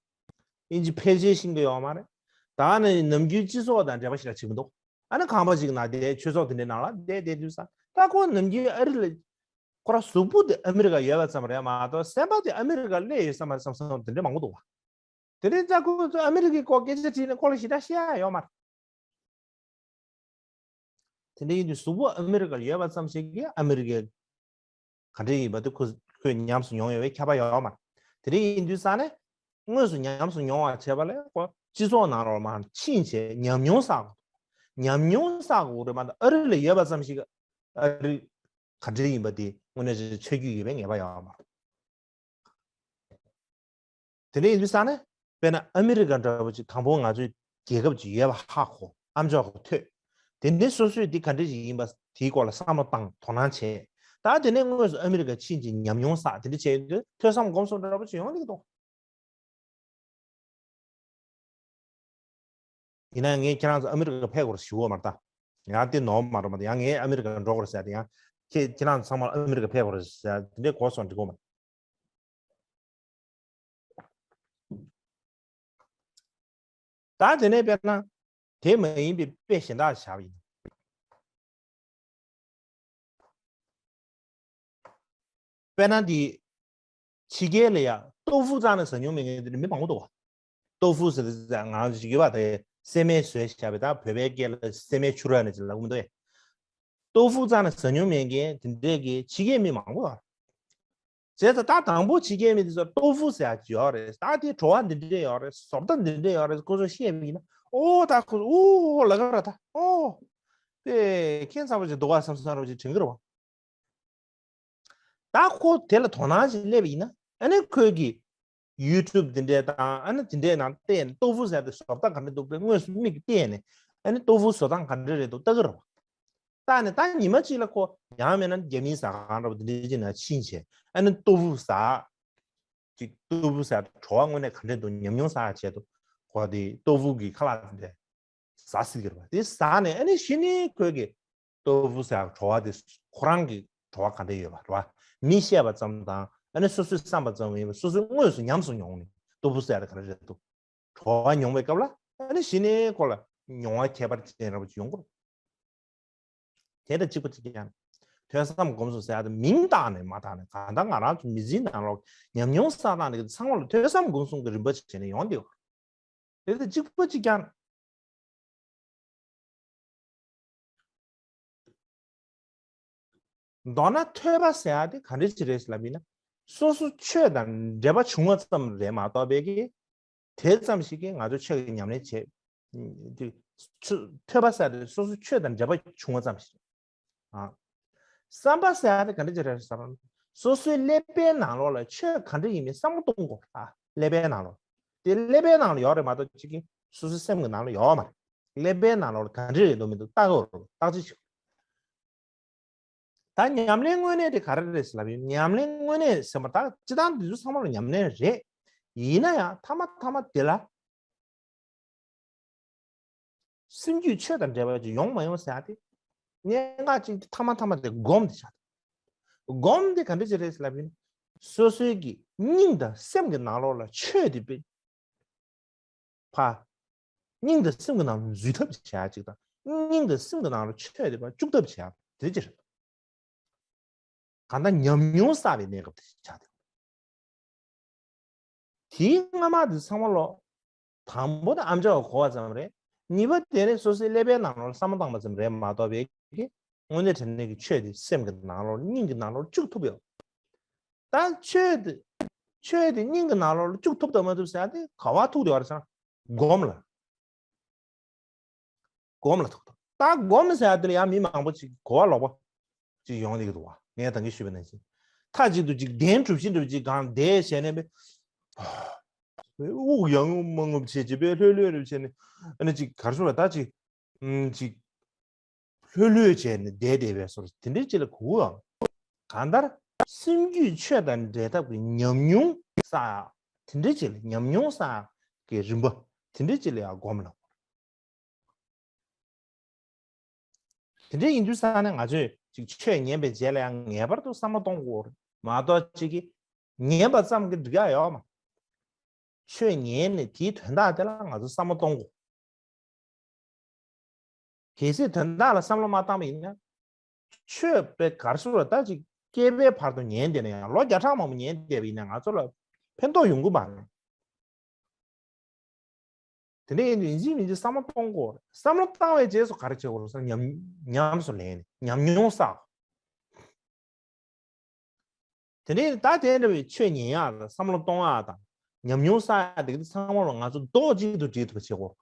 དབྱིན་ཇི་ཕལ་ཆེར་ཤེས་ཀྱི་ཡོད་མ་རེད། ད་ནི་ནམ་རྒྱུན་སྤྱི་ཚོགས་དང་འབྲེལ་བ་ཞིག་ལ་བྱེད་ཀྱི་འདུག་ཨ་ནི་ཁང་པ་ཞིག་ནང་བསྡད། ཆོས་ཚོགས་དེ་འདྲའི་ནང་ལ་བསྡད་བསྡད་དུས་ས། ད་ཁོ་ནམ་རྒྱུན་ཨ་རི་ལ། ཁོ་རང་གཟུགས་པོ་དེ་ཨ་མི་རི་ཀ་ཡོད་པ་ཙམ་རེད་མ་གཏོགས་སེམས་པ་དེ་ཨ་མི་རི་ཀ་སླེབས་ཡོད་ས་མ་རེད་བསམ་བསམ་དེ་འདྲ་མང་པོ་འདུག་བ། དེ་རིང་ཙང་ཁོ་ཚོ་ཨ་མི་རི་ཀའི་སྐོར་སྐད་ཆ་དྲིས་ནས་ཁོ་ལ་ཞེ་དྲག་བཤད་ཡ་ཡོད་མ་རེད། དེ་འདྲ་ཡིན་དུས་གཟུགས་པོ་ཨ་མི་རི་ཀར་ཡོད་པ་ཙམ་ཞིག་གིས་ཨ་མི་རི་ཀའི་ག་འདྲ་ཡིན་པ་དེ་ཁོ་ཁོས་ཉམས་སུ་མྱོང་ཡོད་པའི་ཁྱབ་པ་ཡོད་མ་རེད། དེ་འདྲ་ཡིན་དུས་ས་ནས་དངོས་སུ་ཉམས་སུ་མྱོང་བ་བྱས་པ་ལས་ཁོ་སྤྱི་ཚོགས་ནང་ལོགས་མར་ཕྱིན་བྱས་ཉམས་མྱོང་བསགས་དགོས། ཉམས་མྱོང་བསགས་དགོས་རེད་མ་གཏོགས་ཨ་རི་ལ་ཡོད་པ་ཙམ་ཞིག་ཨ་རི་ག་འདྲ་ཡིན་པ་དེ་དངོས་གནས་ཆ་ཆ་རྒྱུས་ཡོད་པའི་ངེས་པ་ཡོད་མ་རེད། དེ་འདྲ་ཡིན་དུས་ས་ནས་དཔེར་ན་ཨ་མི་རི་ཀ་འདྲ་པོ་ཅིག་དང་པོ་ང་ཚོའི་རྒྱལ་ཁབ་ཅིག་ཡོད་པ་ཧ་གོ། ཨ་མཆོག་གིས་ཐོས། དེ་ནས་སོ་སོས་འདི་ག་འདྲ་ཞིག་ཡིན་པ་དེའི་སྐོར་ལ་བསམ་བློ་བཏང་དོ་སྣང་བྱས། ད་དེ་ནས་དངོས་སུ་ཨ་མི་རི་ཀ་ཕྱིན་ཅིང་ཉམས་མྱོང་བསགས། དེ་འདྲ་བྱས་ཡོང་དུས་ཐོས་བསམ་སྒོམ་གསུམ་འདྲ་པོ་ཅིག་ཡོང་གི་འདུག་ཡིན་ན་ངས་ཁྱེད་རང་ཚོ་ཨ་མི་རི་ཀ་ཕེབས་དགོས་རེད་ཞུ་གི་ཡོད་མ་རེད་ད། ཡང་དེ་ནོར་མ་རེད་མ་གཏོགས་ཡང་ངས་ཨ་མི་རི་ཀ་འགྲོ་དགོས་རེད་ཟེར་ཏེ་ཡང་ཁྱེད་ཁྱེད་རང་ཚོ་ཚང་མ་ཨ་མི་རི་ཀ་ཕེབས་དགོས་རེད་ཟེར་དེ་འདྲའི་གོ་སོང་འགྲིག་གི་ཡོད་མ་རེད། ད་དེ་ནས་དཔེར་ན་དེ་མ་ཡིན་པའི་དཔེ་གཞན་དག་བཞག་པ་ཡིན། དཔེར་ན་འདི་ཕྱི་རྒྱལ་ལ་ཡ་ཏོ་ཧྥུ་རྩ་ནས་ཟ་མྱོང་མེད་མཁན་དེ་འདྲ་མི་མང་པོ་འདུག་བ། ཏོ་ཧྥུ་ཟེར་དུས་ང་ཚོ་ཞིག་ཡོད་པ་དེ་སྲན་མའི་ཟོས་བཞག་པའི། ད་བོད་པའི་སྐད་ལ་སྲན་མའི་ཆུ་ར་ནས་ཅིག་ལབ་ཀྱི་མི་འདུག་ཨེ། ཏོ་ཧྥུ་རྩ་ནས་ཟ་མྱོང་མེད་མཁན་དེ་འདྲས་ཀྱི་ཕྱི་རྒྱལ་མི་མང་པོ་ཡོད་རེད། བྱས་ཙང་ད་དང་པོ་ཕྱི་རྒྱལ་མི་དེ་ཚོ་ཏོ་ཧྥུ་ཟེར་ཡག་ཅིག་ཡོད་རེད། ད་དེ་བྲོ་བ་འདི་འདྲས་ཡོད་རེད། བཟོ་ལྟ་འདི་འདྲས་ཡོད་རེད། ཁོ་ཚོ་བཤད་པ་ཡིན་ན་ཨོ་ད་ཁོ་ཚོ་ཨོ་ལབ་ཀྱི་རེད། ད་ཨོ་དཔེ་ཁྱད་མཚར་པོ་ཅིག་འདུག་བ་བསམ་བསམ་འདྲ་པོ་ཅིག་དྲན་གྱི་རེད་བ། ད་ཁོ་དེ་ལ་དོ་སྣང་ཞིག་སླེབས་པ་ཡིན་ན་ཨ་ནི་ཁོས་ཀྱི་ཡུ་ཊུབ་འདི་འདྲའི་དང་ཨ་ནི་འདི་འདྲའི་ནང་བལྟས་ནས་ཏོ་ཧྥུ་ཟེར་དེ་བཟོ་ལྟ་ག་འདྲ་འདུག་དཔེ་དངོས་སུ་མིག་གིས་བལྟས་ནས་ཨ་ནི་ཏོ་ཧྥུ་བཟོ་སྟངས་ག་འདྲ་རེད་འདུག་ལྟ་གི་རེད་བ། ལྟ་ནས་ད་ཉི་མ་གཅིག་ལ་ཁོ་ཡང་མིན་ན་རྒྱ་མིའི་ཟ་ཁང་འདྲ་པོ་འདི་འདྲའི་ཅིག་ནང་ཕྱིན་བྱས་ཨ་ནི་ཏོ་ཧྥུ་ཟ། ཅིག་ཏོ་ཧྥུ་ཟ་བྲོ་བ་དངོས་གནས་ག་འདྲ་འདུག་ཉམས་མྱོང་བསགས་ཆེད་དུ་ཁོ་དེ་ཏོ་ཧྥུ་གི་ཁ་ལག་དེ་འདྲ་ཟ་སྲིད་ཀྱི་རེད་པ། དེ་ཟ་ནས་ཨ་ནི་གཞི་ནས་ཁོས་ཀྱི་ཏོ་ཧྥུ་ཟ་བྲོ་བ་དེ་ཁོ་རང་གི་བྲོ་བ་ག་འདྲ་ཡོད་པ་རེད་པ། མི་བཤད་པ་ཙམ་དང་ཨ་ནི་སོ་སོས་བསམ་པ་ཙམ་ཡིན་པ་སོ་སོས་དངོས་སུ་ཉམས་སུ་མྱོང་ནས་ཏོ་ཧྥུ་ཟ་དེ་ག་འདྲ་རེད་འདུག་བྲོ་བ་མྱོང་བའི་སྐབས་ལ་ཨ་ནི་གཞི་ནས་ཁོ་ལ་མྱོང་བ་ཁྱད་པར་ཅན་འདྲ་པོ་ཅིག་ཡོང་གི་རེད། དེ་དང་གཅིག་པ་གཅིག་རྐྱང་། ཐོས་བསམ་སྒོམ་གསུམ་ཟེར་ཡ་དེ་མིང་བཏགས་ནས་མ་བཏགས་ནས་གང་ལྟར་ང་རང་ཚོ་མི་ཚེའི་ནང་ལོགས་ཉམས་མྱོང་བསགས་སྟངས་དེ་ཚང་མ་ལ་ཐོས་བསམ་སྒོམ་གསུམ་གྱི་རིམ་པ་བྱས་ནས་ཡོང་བསྡད་ཡོད། དེ་དང་གཅིག་པ་གཅིག་རྐྱང་། མདོར་ན་ཐོས་པ་ཟེར་ཡ་དེ་ག་འདྲ་ཅིག་རེད་ལབ་ཡིན་ན། སོ་སོ་ཆོས་དང་འབྲེལ་བ་བྱུང་བ་ཙམ་རེད་མ་གཏོགས་པའི་གི། དེ་ཙམ་ཞིག་གིས་ང་ཚོ་ཆོས་ཀྱི་ཉམས་ལེན་བྱེད། དེ་ཆོས་ཐོས་པ་ཟེར་ཡ་དེ་སོ་སོ་ཆོས་དང་འབྲེལ་བ་བྱུང་བ་ཙམ་ཞིག་ཨ། བསམ་པ་ཟེར་ཡ་དེ་ག་འདྲ་ཅིག་རེད་ཟེར་ན། སོ་སོའི་ཀླད་པའི་ནང་ལོགས་ལ་ཆོས་ག་འདྲ་ཡིན་མིན་བསམ་བློ་གཏོང་དགོས། ཨ། ཀླད་པའི་ནང་ལོགས། དེ་ཀླད་པའི་ནང་ལ་ཡོད་རེད་མ་གཏོགས་ཅིག་གིས་སོ་སོའི་སེམས་ཀྱི་ནང་ལ་ཡོད་མ་རེད། ཀླད་པའི་ནང་ལོགས་ལ་ག་འདྲ་རེད་འདུག་མི་འདུག་བརྟག་དགོས་རེད། བརྟག་དཔྱད་བྱེད། ད་ཉམས་ལེན་དངོས་གནས་དེ་ག་རེ་རེད་ཟེར་ལབ་ཡིན། ཉམས་ལེན་དངོས་གནས་ཟེར་བ་ད་སྤྱིར་བཏང་འདི་ཚོ་ཚང་མ་ལ་ཉམས་ལེན་རེད། ཡིན་ན་ཡང་ཐ་མ་ཐ་མ་དེ་ལ་སེམས་རྒྱུད་ཆོས་དང་འབྲེལ་བ་ཅིག་ཡོང་མ་ཡོང་ཟེར་ཡ་དེ། གནད་འགག་ཅིག་དེ་ཐ་མ་ཐ་མ་དེ་སྒོམ་དེ་བྱ། སྒོམ་དེ་ག་འདྲ་ཅིག་རེད་ཟེར་ལབ་ཡིན། སོ་སོའི་གི་སྙིང་དང་སེམས་ཀྱི་ནང་ལོགས་ལ་ཆོས་དེ་དཔེ། ཕ། སྙིང་དང་སེམས་ཀྱི་ནང་ལ་འཛུལ་ཐབས་བྱེད་ཡ་ཅིག་དང་། སྙིང་དང་སེམས་ཀྱི་ནང་ལ་ཆོས་དེ་ཕར་བཅུག་ཐབས་བྱེད་ཡ་དེ་ཅི་རེད། གང་ལྟར་ཉམས་མྱོང་བསགས་པའི་གནས་སྐབས་དེ་ཆགས་ཏེ། དེའི་སྔ་མ་དེ་ཚང་མ་ལོ། དང་པོ་དེ་ཨ་མཆོག་གིས་གོ་བ་ཙམ་རེད། གཉིས་པ་དེ་ནི་སོ་སོའི་ཀླད་པའི་ནང་ལོགས་ལ་བསམ་བློ་བཏང་བ་ཙམ་རེད་མ་གཏོགས་པའི་གི། དངོས་གནས་དྲང་གནས་ཀྱི་ཆོས་དེ་སེམས་ཀྱི་ནང་ལོགས་སྙིང་གི་ནང་ལོགས་བཅུག་ཐུབ་ཡོད། ད་ཆོས་དེ། ཆོས་དེ་སྙིང་གི་ནང་ལོགས་ལ་བཅུག་ཐུབ་དང་མ་ཐུབ་ཟེར་ཡ་དེ་ག་བ་ཐུག་དེ་བར་སོང་། སྒོམ་ལ། སྒོམ་ལ་ཐུག་དང་། ད་སྒོམ་ཟེར་ཡ་དེ་ལ་ཡང་མི་མང་པོ་ཅིག་གོ་བ་ལོག་པ་ཅིག་ཡོང་གི་འདུག་བ། ངས་ད་གིན་ཞུས་པ་ནང་བཞིན། མཐའ་གཅིག་ཏུ་ཅིག་གདན་གྲུ་བཞི་འདྲ་བོ་ཅིག་སྒང་བསྡད་བྱས་ནས་པས། དབུགས་ཡང་མ་རྔུབ་བྱས་བྱས་པས་ལྷོད་ལྷོད་རེ་བྱས་ནས། ཨ་ནི་ཅིག་གར་སོང་བ་ད་ཅིག་ཨམ་ཅིག་ལྷོད་ལྷོད་བྱས་ནས་བསྡད་བསྡད་པའི་བཟོ་འདྲ་དེ་འདྲའི་ཅིག་ལ་གོ་གི་ཡོད། གང་ལྟར་སེམས་རྒྱུད་ཆོས་དང་འབྲེལ་ཐབས་ཀྱི་ཉམས་མྱོང་བསགས་ཡག་དེ་འདྲའི་ཅིག་ལ། ཉམས་མྱོང་བསགས་ཡག་གི་རིམ་པ་དེ་འདྲའི་ཅིག་ལ་ཡང་སྒོམ་ལ། དེ་འདྲ་ཡིན་དུས་ཙང་ནས་ང་ཚོས་ཅིག་ཆོས་ཉན་པའི་རྗེས་ལ་ཡང་ངེས་པར་དུ་བསམ་བློ་གཏོང་དགོས་རེད་མ་གཏོགས། ཅིག་གིས་ཉན་པ་ཙམ་གྱིས་འགྲིག་ཡག་ཡོད་མ། ཆོས་ཉན་ནས་དེའི་དོན་དག་དེ་ལ་ང་ཚོ་བསམ་བློ་གཏོང་དགོས། གལ་སྲིད་དོན་དག་ལ་བསམ་བློ་མ་བཏང་བ་ཡིན་ན། ཆོས་པའི་གར་སོང་བ་ད་ཅིག་སྐྱེས་པའི་བར་དུ་ཉན་བསྡད་ན་ཡང་། ལོ་བརྒྱ་ཕྲག་མང་པོ་ཉན་བསྡད་པ་ཡིན་ན་ང་ཚོ་ལ་ཕན་ཐོགས་ཡོང་གི་མ་རེད། དེ་འདྲ་ཡིན་དུས་ཡིན་གཅིག་མིན་གཅིག་བསམ་བློ་གཏོང་དགོས་རེད། བསམ་བློ་བཏང་བའི་རྗེས་སུ་ག་རེ་བྱེད་དགོས་རེད་ཟེར་ན། ཉམས་ཉམས་སུ་ལེན་ནས་ཉམས་མྱོང་བསགས། དེ་ནས་ད་དེ་འདྲ་བའི་ཆོས་ཉན་ཡག་དང་བསམ་བློ་གཏོང་ཡག་དང་ཉམས་མྱོང་བསགས་ཡག་དེ་ག་ཚང་མ་ལ་ང་ཚོ་རྡོག་གཅིག་ཏུ་སྒྲིལ་ཐུབ་པ་བྱེད་དགོས།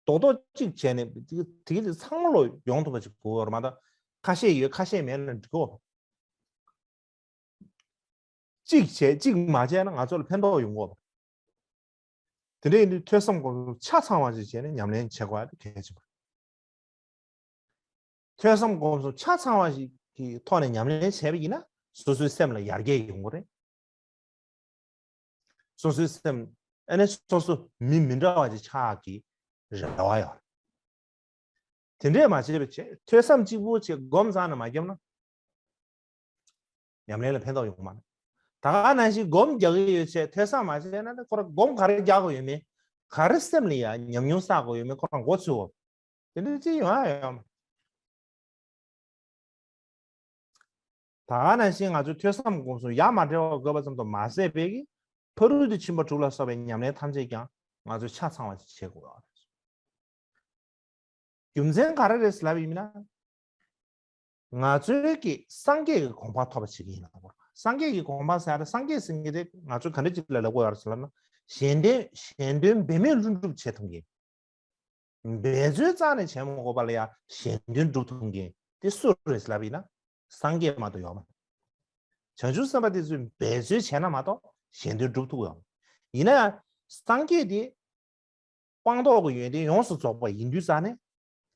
རྡོག་རྡོག་གཅིག་བྱས་ནས་དེ་དེ་ག་ཚང་མ་ལ་ཡོང་ཐུབ་པ་ཅིག་དགོས་པ་རེད་མ་གཏོགས། ཁ་ཤས་ཡོད་ཁ་ཤས་མེད་ན་འགྲིག་གོ། གཅིག་བྱས་གཅིག་མ་བྱས་ན་ང་ཚོ་ལ་ཕན་ཐོགས་ཡོང་གོ། དེ་འདྲ་ཡིན་དུས་ཐོས་བསམ་སྒོམ་གསུམ་ཆ་ཚང་བ་ཞིག་བྱས་ནས་ཉམས་ལེན་བྱེད་དགོས་པ་དེ་གལ་ཆེན་པོ་རེད། ཐོས་བསམ་སྒོམ་གསུམ་ཆ་ཚང་བ་ཞིག་གི་ཐོག་ནས་ཉམས་ལེན་བྱས་པ་ཡིན་ན། སོ་སོའི་སེམས་ལ་ཡར་རྒྱས་ཡོང་གི་རེད། སོ་སོའི་སེམས་ཨ་ནི་སོ་སོ་མི་མི་འདྲ་བ་ཅིག་ཆགས་ཀྱི་རེ་བ་ཡོད་རེད། དེ་འདྲས་མ་བྱས་པ་བྱས། ཐོས་བསམ་གཅིག་པུ་བྱས་སྒོམ་ཙམ་ནས་མ་བརྒྱབ་ན། ཉམས་ལེན་ལ་ཕན་ཐོགས་ཡོང་མ་རེད། ད་ག་ནང་བཞིན་སྒོམ་རྒྱག་གི་ཡོད་ཚད་ཐོས་བསམ་མ་བྱས་ན། ཁོ་རང་སྒོམ་ག་རེ་རྒྱག་དགོས་ཡོད་མེད། ག་རེ་སེམས་ལ་ཡ་ཉམས་མྱོང་བསགས་དགོས་ཡོད་མེད་ཁོ་རང་མགོ་ཚོས་འོ། དེ་འདྲ་ཅི་ཡོང་ཡ་ཡོད་མ་རེད། ད་ག་ནང་བཞིན་ང་ཚོས་ཐོས་བསམ་སྒོམ་གསུམ་ཡ་མ་བྲལ་བ་དགོས་པ་ཙམ་དུ་མ་ཟད་པའི་གི། ཕ་རོལ་ཏུ་ཕྱིན་པ་དྲུག་ལ་སོགས་པའི་ཉམས་ལེན་ཐམས་ཅད་ཀྱང་ང་ཚོས་ཆ་ཚང་བ་ཞིག་བྱེད་དགོས་པ་རེད། རྒྱུ་མཚན་ག་རེ་རེད་ཟེར་ལབ་ཡིན་ན། ང་ཚོའི་གི་སངས་རྒྱས་ཀྱི་གོ་འཕང་ཐོབ་པ་བྱེད་ཀྱི་ཡིན་ལ། སངས་རྒྱས་ཀྱི་གོ་འཕང་ཟེར་ཡ་དེ། སངས་རྒྱས་ཟེར་མཁན་དེ་ང་ཚོས་ག་འདྲ་ཅིག་ལ་ལབ་དགོས་ཡོད་རེད་ཟེར་ལབ་ན། གཞན་དོན་གཞན་དོན་འབད་མེད་ལྷུན་གྲུབ་བྱེད་ཐུབ་མཁན། འབད་རྩོལ་རྩ་ནས་བྱེད་མ་དགོས་པ་ལ་ཡང་གཞན་དོན་སྒྲུབ་ཐུབ་མཁན་དེ་སུ་རེད་ལབ་ཡིན་ན། སངས་རྒྱས་མ་གཏོགས་ཡོད་མ་རེད། བྱང་ཆུབ་སེམས་དཔའ་དེ་ཚོས་འབད་རྩོལ་བྱས་ན་མ་གཏོགས་གཞན་དོན་སྒྲུབ་ཐུབ་ཡོད་མ་རེད། ཡིན་ན་ཡང་སངས་རྒྱས་དེ་སྤངས་རྟོགས་ཀྱི་ཡོན་ཏན་ཡོངས་སུ་རྫོགས་པ་ཡིན་དུས་ཙང་ནས།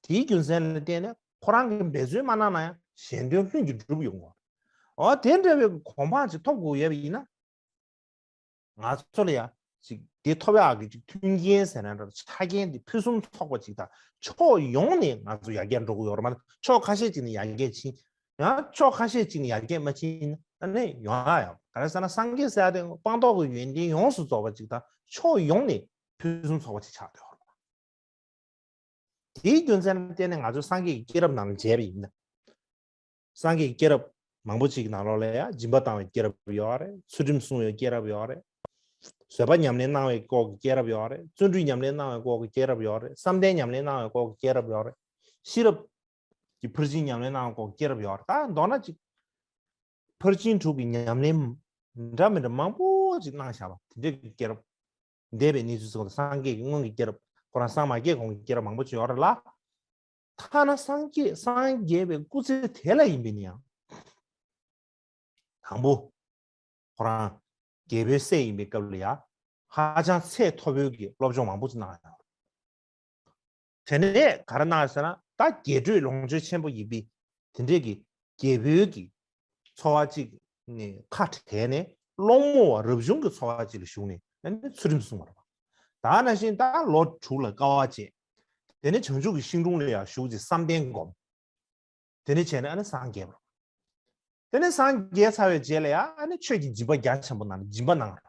དེའི་རྒྱུ་མཚན་ལ་བརྟེན་ནས་ཁོ་རང་གིས་འབད་རྩོལ་མ་གནང་ན་ཡང་གཞན་དོན་ལྷུན་གྱིས་འགྲུབ་ཡོང་གི་ཡོད་རེད། འོ་དེ་འདྲ་བའི་གོ་འཕང་ཅིག་ཐོབ་དགོས་ཡོད་པ་ཡིན་ན། ང་ཚོ་ལ་ཡང་ཅིག་དེ་ཐོབ་ཡག་གི་ཅིག་མཐུན་རྐྱེན་ཟེར་ན་འདྲ། ཆ་རྐྱེན་དེ་ཕུན་སུམ་ཚོགས་པ་ཅིག་དང་། ཕྱོགས་ཡོངས་ནས་ང་ཚོ་ཡར་རྒྱས་འགྲོ་གི་ཡོད་རེད་མ་གཏོགས། ཕྱོགས་ཁ་ཤས་ཅིག་ནས་ཡར་རྒྱས་ཕྱིན། ཡང་ཕྱོགས་ཁ་ཤས་ཅིག་ནས་ཡར་རྒྱས་མ་ཕྱིན་ན་ཨ་ནི་ཡོང་ཡག་ཡོད། ག་རེ་ཟེར་ན་སངས་རྒྱས་ཟེར་ཡ་དེ་སྤངས་རྟོགས་ཀྱི་ཡོན་ཏན་ཡོངས་སུ་རྫོགས་པ་ཅིག་དང་། ཕྱོགས་ཡོངས་ནས་ཕུན་སུམ་ཚོགས་པ་ཅིག་ཆགས་བསྡད་ཡོད་རེད། དེའི་རྒྱུ་མཚན་ལ་བརྟེན་ནས་ང་ཚོས་སངས་རྒྱས་ཀྱི་སྐྱེས་རབས་ནང་ལ་མཇལ་བ་ཡིན་ན། སངས་རྒྱས་ཀྱི་སྐྱེས་རབས་མང་པོ་ཅིག་ནང་ལོགས་ལ་ཡང་སྦྱིན་པ་བཏང་བའི་སྐྱེས་རབས་ཡོད་རེད། ཚུལ་ཁྲིམས་བསྲུང་བའི་སྐྱེས་རབས་ཡོད་རེད། བཟོད་པ་ཉམས་ལེན་གནང་བའི་སྐོར་གྱི་སྐྱེས་རབས་ཡོད་རེད། བརྩོན་འགྲུས་ཉམས་ལེན་གནང་བའི་སྐོར་གྱི་སྐྱེས་རབས་ཡོད་རེད། བསམ་གཏན་ཉམས་ལེན་གནང་བའི་སྐོར་གྱི་སྐྱེས་རབས་ཡོད་རེད། ཤེས་རབ་ཀྱི་ཕར་ཕྱིན་ཉམས་ལེན་གནང་བའི་སྐོར་གྱི་སྐྱེས་རབས་ཡོད་རེད། ད་མདོར་ན་ཅིག་ཕར་ཕྱིན་དྲུག་གི་ཉམས་ལེན་འདྲ་མི་འདྲ་མང་པོ་ཅིག་གནང་བཞག་པ་དེ་འདྲའི་སྐྱེས་རབས། འདས་པའི་གནས་ཚུལ་ཚོ་སངས་རྒྱས་ཀྱི་སྔོན་གྱི་སྐྱེས་རབས་ཁོ་རང་སངས་མ་རྒྱས་གོང་གི་སྐྱེས་རབས་མང་པོ་ཅིག་ཡོད་རེད་ལ། ཐ་ན་སངས་རྒྱས་སངས་རྒྱས་པའི་སྐུ་ཚེ་དེ་ལ་ཡིན་པས་ན་ཡང་། དང་པོ། ཁོ་རང་རྒྱལ་པོའི་སྲས་ཡིན་པའི་སྐབས་ལ་ཡང་ཧ་ཅང་ཚད་མཐོ་པོའི་གི་སློབ་སྦྱོང་མང་པོ་ཅིག་གནང་ཡོད། དེ་ནས་ག་རེ་གནང་ཟེར་ན། ད་རྒྱས་སྤྲོས་ལོངས་སྤྱོད་ཆེན་པོ་ཡིན་པའི་དེ་འདྲས་ཀྱི་རྒྱལ་པོའི་གི་འཚོ་བ་ཅིག་ནས་ཁ་བྲལ་ནས། སློང་མོ་བ་རབ་བྱུང་གི་འཚོ་བ་ཅིག་ལ་ཞུགས་ནས་ཨ་ནི་ཚུལ་ཁྲིམས་བསྲུང་བ་རེད་པ། ད་ནང་བཞིན་ད་ལོ་དྲུག་ལ་དཀའ་བ་སྤྱད། དེ་ནས་བྱང་ཆུབ་ཀྱི་ཤིང་དྲུང་ལ་ཡང་ཞུགས་ཏེ་བསམ་གཏན་བསྒོམ། དེ་ནས་བྱས་ནས་ཨ་ནི་སངས་རྒྱས་པ་རེད། དེ་ནས་སངས་རྒྱས་ཚར་བའི་རྗེས་ལ་ཡང་ཨ་ནི་ཆོས་ཀྱི་སྦྱིན་པ་རྒྱ་ཆེན་པོ་གནང་། སྦྱིན་པ་གནང་རེད།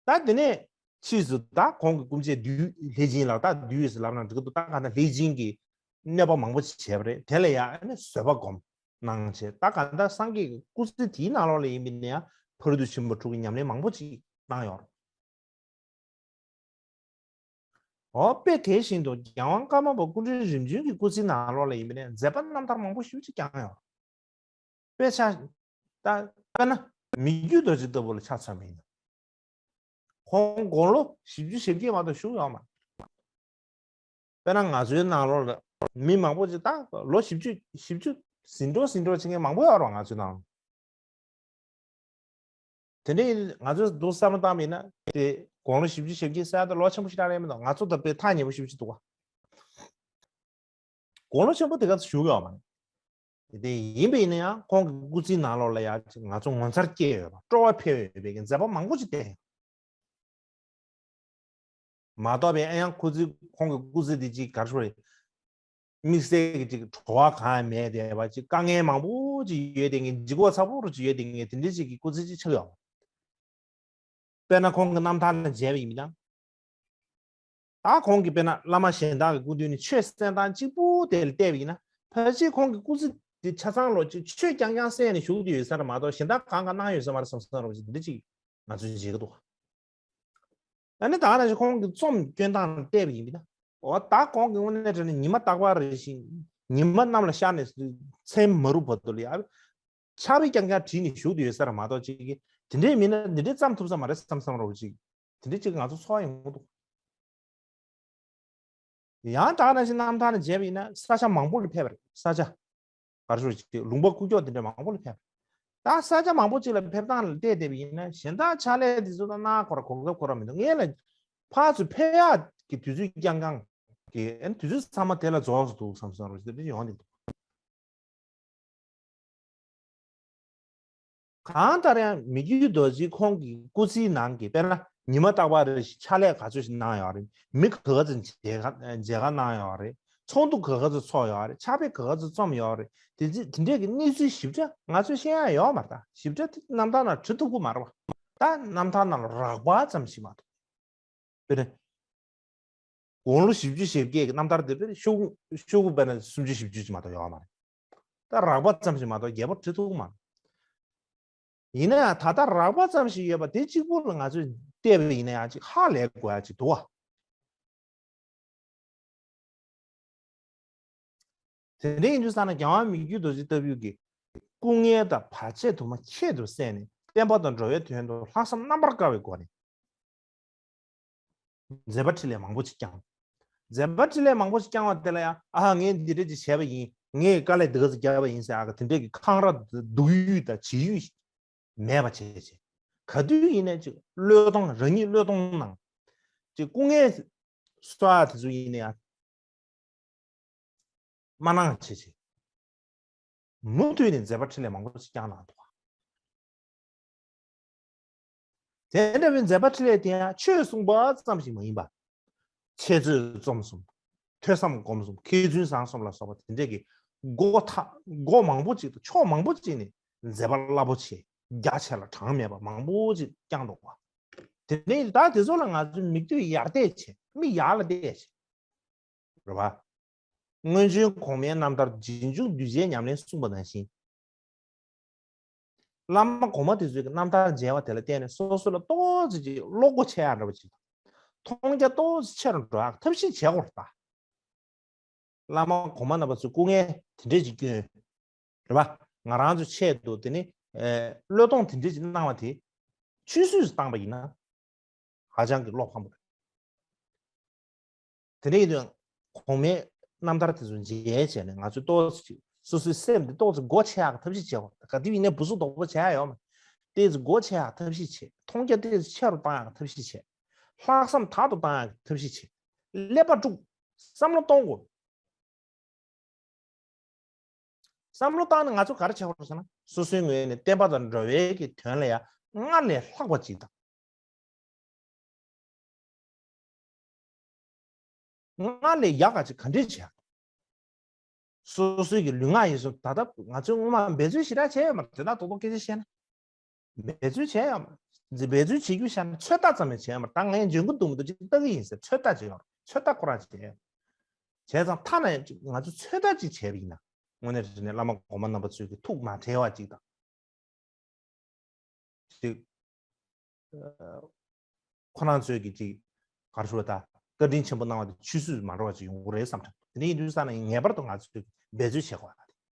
ད་དེ་ནས་ཕྱིས་སུ་ད་གོང་གི་སྐུ་མཆེད་བདུད་ལྷས་སྦྱིན་ལ། ད་བདུད་ཟེར་ལབ་ན་འགྲིག་གི་འདུག་ད་ག་ད་ལྷས་སྦྱིན་གྱི་གནོད་པ་མང་པོ་བྱས་པ་རེད། དེ་ལ་ཡང་ཨ་ནི་བཟོད་པ་སྒོམ་གནང་བྱས། ད་ག་ད་སངས་རྒྱས་ཀྱི་སྐུ་ཚེ་དེའི་ནང་ལོགས་ལ་ཡིན་པས་ན་ཡང་ཕ་རོལ་ཏུ་ཕྱིན་པ་དྲུག་གི་ཉམས་ལེན་མང་པོ་ཅིག་གནང་ཡོད་རེད། འོ་དཔེ་དེ་བཞིན་དུ་རྒྱལ་དབང་ཀརྨ་པ་སྐུ་ཕྲེང་རིམ་བྱོན་གྱི་སྐུ་ཚེའི་ནང་ལོགས་ལ་ཡིན་པས་ན་མཛད་པ་རྣམ་ཐར་མང་པོ་ཞེ་པོ་ཅིག་བསྐྱངས་ཡོད་རེད། དཔེ་ཆ། ད་དཔེར་ན་མི་བསྐྱོད་རྡོ་རྗེ་ལྟ་བུ་ལ་ཆ་མཚོན་པ་ཡིན་ན། ཁོང་དགུང་ལོ་བཞི་བཅུ་ཞེ་བརྒྱད་མ་གཏོགས་བཞུགས་ཡོད་མ་རེད། དཔེར་ན་ང་ཚོའི་ནང་ལོགས་ལ་མི་མང་པོ་ཅིག་ད་ལོ་བཞི་བཅུ་བཞི་བཅུ་ཟིན་འགྲོ་ཟིན་འགྲོ་བྱེད་མཁན་མང་པོ་ཡོད་རེད་པ། ང་ཚོའི་ནང་ལ། དེ་འདྲ་ཡིན་ང་ཚོས་འདུག་བསམ་བློ་བཏང་བ་ཡིན་ན་དེ་དགུང་ལོ་བཞི་བཅུ་ཞེ་བརྒྱད་ཟེར་ཡ་དེ་ལོ་ཆེན་པོ་ཞིག་རག་ལས་མི་འདུག་ང་ཚོ་ད་དཔེ་ཐག་ཉེ་པོ་ཞེ་པོ་ཞིག་འདུག་བ། དགུང་ལོ་ཆེན་པོ་དེ་ག་ཚོད་བཞུགས་ཡོད་མ་རེད། དེ་ཡིན་པ་ཡིན་ན་ཡང་ཁོང་གི་སྐུ་ཚེའི་ནང་ལོགས་ལ་ཡང་ང་ཚོ་ངོ་མཚར་སྐྱེས་ཡོད་པ་སྤྲོ་བ་འཕེལ་ཡོད་པའི་མཛད་པ་མང་པོ་ཞིག་བསྟན་ཡོད། མ་གཏོགས་པའི་ཨ་ཡང་ཁོ་ཚོའི་ཁོང་གི་སྐུ་ཚེ་དེ་ཅིག་ག་རེ་ཞུ་རེད། དམིགས་བསལ་གྱི་ཅིག་བྲོ་བ་གང་ཡང་མེད་བསྡད་པ་ཅིག་དཀའ་ངལ་མང་པོ་ཅིག་ཡོད་བསྡད་མཁན་ལྗིད་ཁོག་ཚ་པོ་རུ་ཅིག་ཡོད་བསྡད་མཁན་དེ་འདྲ་ཅིག་གི་སྐུ་ཚེ་ཅིག་ཆགས་ཡོད། དཔེར་ན་ཁོང་གི་རྣམ་ཐར་ལ་མཇལ་བ་ཡིན་མིན་ན། ད་ཁོང་གིས་དཔེར་ན་བླ་མ་གཞན་དག་གི་སྐུ་མདུན་ནས་ཆོས་གསན་སྟངས་གཅིག་པུ་དེ་ལ་བལྟས་པ་ཡིན་ན་ཕལ་ཆེར་ཁོང་གི་སྐུ་ཚེ་འདི་ཆ་ཚང་ལོ་ཅིག་ཆོས་རྐྱང་རྐྱང་གསན་ནས་བཞུགས་བསྡད་ཡོད་ས་རེད་མ་གཏོགས་གཞན་དག་གང་ག་གནང་ཡོད་ས་མ་རེད་བསམ་བསམ་རོགས་ཅིག་འདི་འདྲ་ཅིག་ང་ཚོས་མཇལ་གི་འདུག་ཨ་ནི་ད་ག་ནང་བཞིན་ཁོང་གི་རྩོམ་སྐྱོན་སྟངས་ལ་བལྟས་པ་ཡིན་པས་ན། འོ་ད་ཁོང་གི་དངོས་གནས་དྲང་གནས་ཉི་མ་རྟག་པར་རེ་བཞིན་ཉི་མ་གནམ་ལ་ཤར་ནས་མཚན་མ་རུབ་བར་དུ་ལ་ཡ་ཕྱག་དཔེ་རྐྱང་རྐྱང་བྲིས་ནས་བཞུགས་བསྡད་ཡོད་ས་རེད་མ་གཏོགས་ཅིག་གི་དེ་འདྲའི་མིན་ན་འདི་འདྲའི་བརྩམས་ཐུབ་ས་མ་རེད་བསམ་བསམ་རོགས་ཅིག་དེ་འདྲའི་ཅིག་ང་ཚོ་ཚོར་བ་ཡོང་གི་འདུག་ཡང་ད་ག་ནང་བཞིན་རྣམ་ཐར་ནས་མཇལ་བ་ཡིན་ན་ས་ཆ་མང་པོ་ལ་ཕེབས་པ་རེད། ས་ཆ་ག་རེ་ཞུ་ཅིག་ལུང་པ་ཀུ་ཀྱོག་དེ་འདྲ་མང་པོ་ལ་ཕེབས་པ་རེད། ད་ས་ཆ་མང་པོ་ཅིག་ལ་ཕེབས་སྟངས་ལ་བལྟས་བསྡད་པ་ཡིན་ན་གཞན་དག་ཕྱག་ལས་དེ་ཚོ་ད་གནང་ཁོ་ར་གོ་སྐབས་ཁོ་ར་མི་འདུག་ངས་ལ་ཕར་ཚུར་ཕེབས་ཡག་གི་དུས་ཚོད་རྐྱང་རྐྱང་གི་ཨ་ནི་དུས་ཚོད་ཚང་མ་དེ་ལ་རྫོགས་སུ་འདུག་བསམ་བསམ་རོགས་ཞེས་དེ་འདྲ་ཡོང་གི་འདུག་གང་ལྟར་ཡང་མི་བསྐྱོད་རྡོ་རྗེ་ཁོང་གི་སྐུ་ཚེའི་ནང་གི་དཔེར་ན་ཉི་མ་རྟག་པར་རེ་ཞིག་ཕྱག་ལས་ག་ཚོད་ཞིག་གནང་ཡོད་རེད། མི་ག་ག་ཚོད་མཇལ་ཁ་མཇལ་ཁ་གནང་ཡོད་རེད། ཚོགས་འདུ་ག་ག་ཚོད་ཚོགས་ཡོད་རེད། ཕྱག་དཔེ་ག་ག་ཚོད་རྩོམ་ཡོད་རེད། དེ་ཚོ་དེ་འདྲས་ཀྱི་གནས་ཚུལ་ཞིབ་ཕྲ་ང་ཚོས་ཤེས་ཡ་ཡོད་མ་རེད། ད་ཞིབ་ཕྲ་དེ་རྣམ་ཐར་ནང་བྲི་ཐུབ་ཀྱི་མ་རེད་བ། ད་རྣམ་ཐར་ནང་ལ་རགས་པ་ཙམ་ཞིག་མ་གཏོགས། དཔེར་ན། དགུང་ལོ་བཞི་བཅུ་ཞེ་བརྒྱད་ཀྱི་རྣམ་ཐར་དེ་དཔེར་ན་ཤོག་གུ་ཤོག་གུ་དཔེར་ན་སུམ་ཅུ་བཞི་བཅུ་ཅིག་མ་གཏོགས་ཡོད་མ་རེད། ད་རགས་པ་ཙམ་ཞིག་མ་གཏོགས་རྒྱས་པོ་བྲི་ཐུབ་ཀྱི་མ་རེད། ཡིན་ན་ཡང་ད་ལྟ་རགས་པ་ཙམ་ཞིག་ཡོད་པ་དེ་གཅིག་པུ་ལ་ང་ཚོས་བལྟས་པ་ཡིན་ན་ཡང་ཅིག་ཧ་ལས་དགོས་ཡ་ཅིག་འདུག་བ། དེ་འདྲ་ཡིན་དུས་ཙང་ན་རྒྱལ་དབང་མི་བསྐྱོད་རྡོ་རྗེ་ལྟ་བུའི་གི་སྐུ་ངལ་དང་བར་ཆད་དུ་མ་ཁྱད་དུ་བསད་ནས་བསྟན་པ་དང་འགྲོ་བའི་དོན་དུ་ལྷག་བསམ་རྣམ་པར་དཀར་བའི་སྒོ་ནས་མཛད་པ་འཕྲིན་ལས་མང་པོ་ཅིག་བསྐྱངས། མཛད་པ་འཕྲིན་ལས་མང་པོ་ཞིག་བསྐྱངས་པ་དེ་ལ་ཡང་ཨ་ཧ་ངས་འདི་འདྲ་ཅིག་བྱས་པ་ཡིན། ངས་དཀའ་ལས་འདི་ག་ཚོད་བརྒྱབ་པ་ཡིན་ཟེར་ཨ་ཁ་དེ་འདྲས་ཀྱི་འཁང་ར་སྡུག་ཡུས་དང་བྱེད་ཡུས་ཤིག་མེད་པ་བྱས་བྱས། ག་དུས་ཡིན་ནའི་ཅིག་བློས་གཏོང་རང་ཉིད་བློས་གཏོང་གནང་། ཅིག་སྐུ་ངལ་གསོ་ཡག་དེ་ཚོ་ཡིན་ནའི་ཡང་མ་གནང་བྱས་བྱས། མུ་མཐུད་ནས་མཛད་པ་འཕྲིན་ལས་མང་པོ་ཞིག་བསྐྱངས་གནང་འདུག་དེ་འདྲ་བའི་མཛད་པ་འཕྲིན་ལས་དེ་ཡང་ཆོས་གསུངས་པ་ཙམ་ཞིག་མ་ཡིན་པ། འཆད་རྩོད་རྩོམ་གསུམ། ཐོས་བསམ་སྒོམ་གསུམ། མཁས་བཙུན་བཟང་གསུམ་ལ་སོགས་པ་དེ་འདྲས་ཀྱི་སྒོ་ཐག་སྒོ་མང་པོ་ཅིག་དང་ཕྱོགས་མང་པོ་ཅིག་ནས་མཛད་པ་རླབས་པོ་ཆེ་རྒྱ་ཆེ་ལ་གྲངས་མེད་པ་མང་པོ་ཅིག་བསྐྱངས་འདུག་པ། དེ་ནས་ད་དེ་ཚོ་ལ་ང་ཚོས་མིག་ལྟོས་ཡར་བལྟས་བྱས་མིག་ཡར་ལ་བལྟས་བྱས། རེད་བ། སྔོན་བྱོན་གོང་མའི་རྣམ་ཐར་རྗེས་འཇུག་གདུལ་བྱའི་ཉམས་ལེན་གསུངས་པ་ནང་བཞིན། བླ་མ་གོང་མ་དེ་ཚོའི་གི་རྣམ་ཐར་མཇལ་བ་དེ་ལ་བརྟེན་ནས་སོ་སོ་ལ་ཏོག་ཙམ་ཅིག་བློ་སྒོ་ཕྱེ་ཡག་འདྲ་བ་ཅིག་དང་། མཐོང་རྒྱ་ཏོག་ཙམ་ཆེ་རུ་འགྲོ་ཡག་ཐབས་ཤེས་བྱེད་དགོས་རེད་ད། བླ་མ་གོང་མ་རྣམ་པ་ཚོས་སྐུ་ངལ་དེ་འདྲས་ཅིག་བསྐྱོན། རེད་པ། ང་རང་ཚོའི་ཆེད་དུ་དེ་ནི་ཨེ་བློས་གཏོང་དེ་འདྲས་ཅིག་གནང་བ་དེ་ཆུད་ཟོས་སུ་བཏང་པ་ཡིན་ན་ཧ་ཅང་གི་བློ་ཕམ་པོ་རེད། དེ་འདྲ་ཡིན་དུས་གོང་མའི་རྣམ་ཐར་དེ་ཚོ་མཇལ་བྱས་ནས་ང་ཚོས་ཏོག་ཙམ་སོ་སོའི་སེམས་དེ་ཏོག་ཙམ་སྒོ་ཕྱེ་ཡག་ཐབས་ཤེས་བྱེད་དགོས། ག་དུས་ཡིན་ནའི་སྦུ་སུ་དོག་པོ་བྱེད་ཡག་ཡོད་མ་རེད། ཏོག་ཙམ་སྒོ་ཕྱེ་ཡག་ཐབས་ཤེས་བྱེད། མཐོང་རྒྱ་ཏོག་ཙམ་ཆེ་རུ་བཏང་ཡག་ཐབས་ཤེས་བྱེད། ལྷག་བསམ་དག་ཏུ་བཏང་ཡག་ཐབས་ཤེས་བྱེད། ཀླད་པ་དཀྲུག་བསམ་བློ་གཏོང་དགོས། བསམ་བློ་བཏང་ནས་ང་ཚོ་ག་རེ་བྱེད་དགོས་ཟེར་ན་སོ་སོའི་ངོས་ནས་བསྟན་པ་དང་འགྲོ་བའི་གི་དོན་ལ་ཡང་སྔར་ལས་ལྷག་པ་ཅིག་དང་། སྔར་ལས་ཡག་ག་ཅིག་ག་འདྲས་བྱེད། སོ་སོའི་གི་ལུས་ངག་ཡིད་གསུམ་ད་ལྟ་ང་ཚོས་སྔོན་མ་འབད་རྩོལ་ཞེ་དྲག་བྱས་ཡོད་མ་རེད། དེ་དག་རྡོག་རྡོག་སྐད་ཆ་བཤད་ན། འབད་རྩོལ་བྱས་ཡོད་མ་རེད། འབད་རྩོལ་བྱེད་རྒྱུ་བཤད་ན་ཚོད་ལྟ་ཙམ་ཡང་བྱས་ཡོད་མ་རེད། ད་ངས་འཇོན་གི་འདུག་མི་འདུག་ཅིག་ལྟ་གི་ཡིན་ཟེར་ཚོད་ལྟ་བྱས་ཡོད་རེད། ཚོད་ལྟ་ཁོ་རང་བྱས་ཡོད། བྱས་ཙང་ཐ་ན་ཡང་ཅིག་ང་ཚོས་ཚོད་ལྟ་ཅིག་བྱས་པ་ཡིན་ན་དངོས་གནས་དྲང་གནས་བླ་མ་གོང་མ་རྣམ་པ་ཚོས་ཀྱི་ཐུགས་མ་བྲལ་བ་ཅིག་དང་། ཅིག་ཁོ་རང་ཚོས་ཀྱི་ཅིག་ག་རེ་ཞུ་བ་ད་བཀའ་དྲིན་ཆེན་པོ་གནང་བ་དེ་ཆུད་ཟོས་མ་འགྲོ་བ་ཅིག་ཡོང་གི་རེད་བསམ་དྲན། དེ་འདྲ་ཡིན་དུས་ཙང་ན་ངེས་པར་དུ་ང་ཚོས་འབད་རྩོལ་བྱེད་དགོས།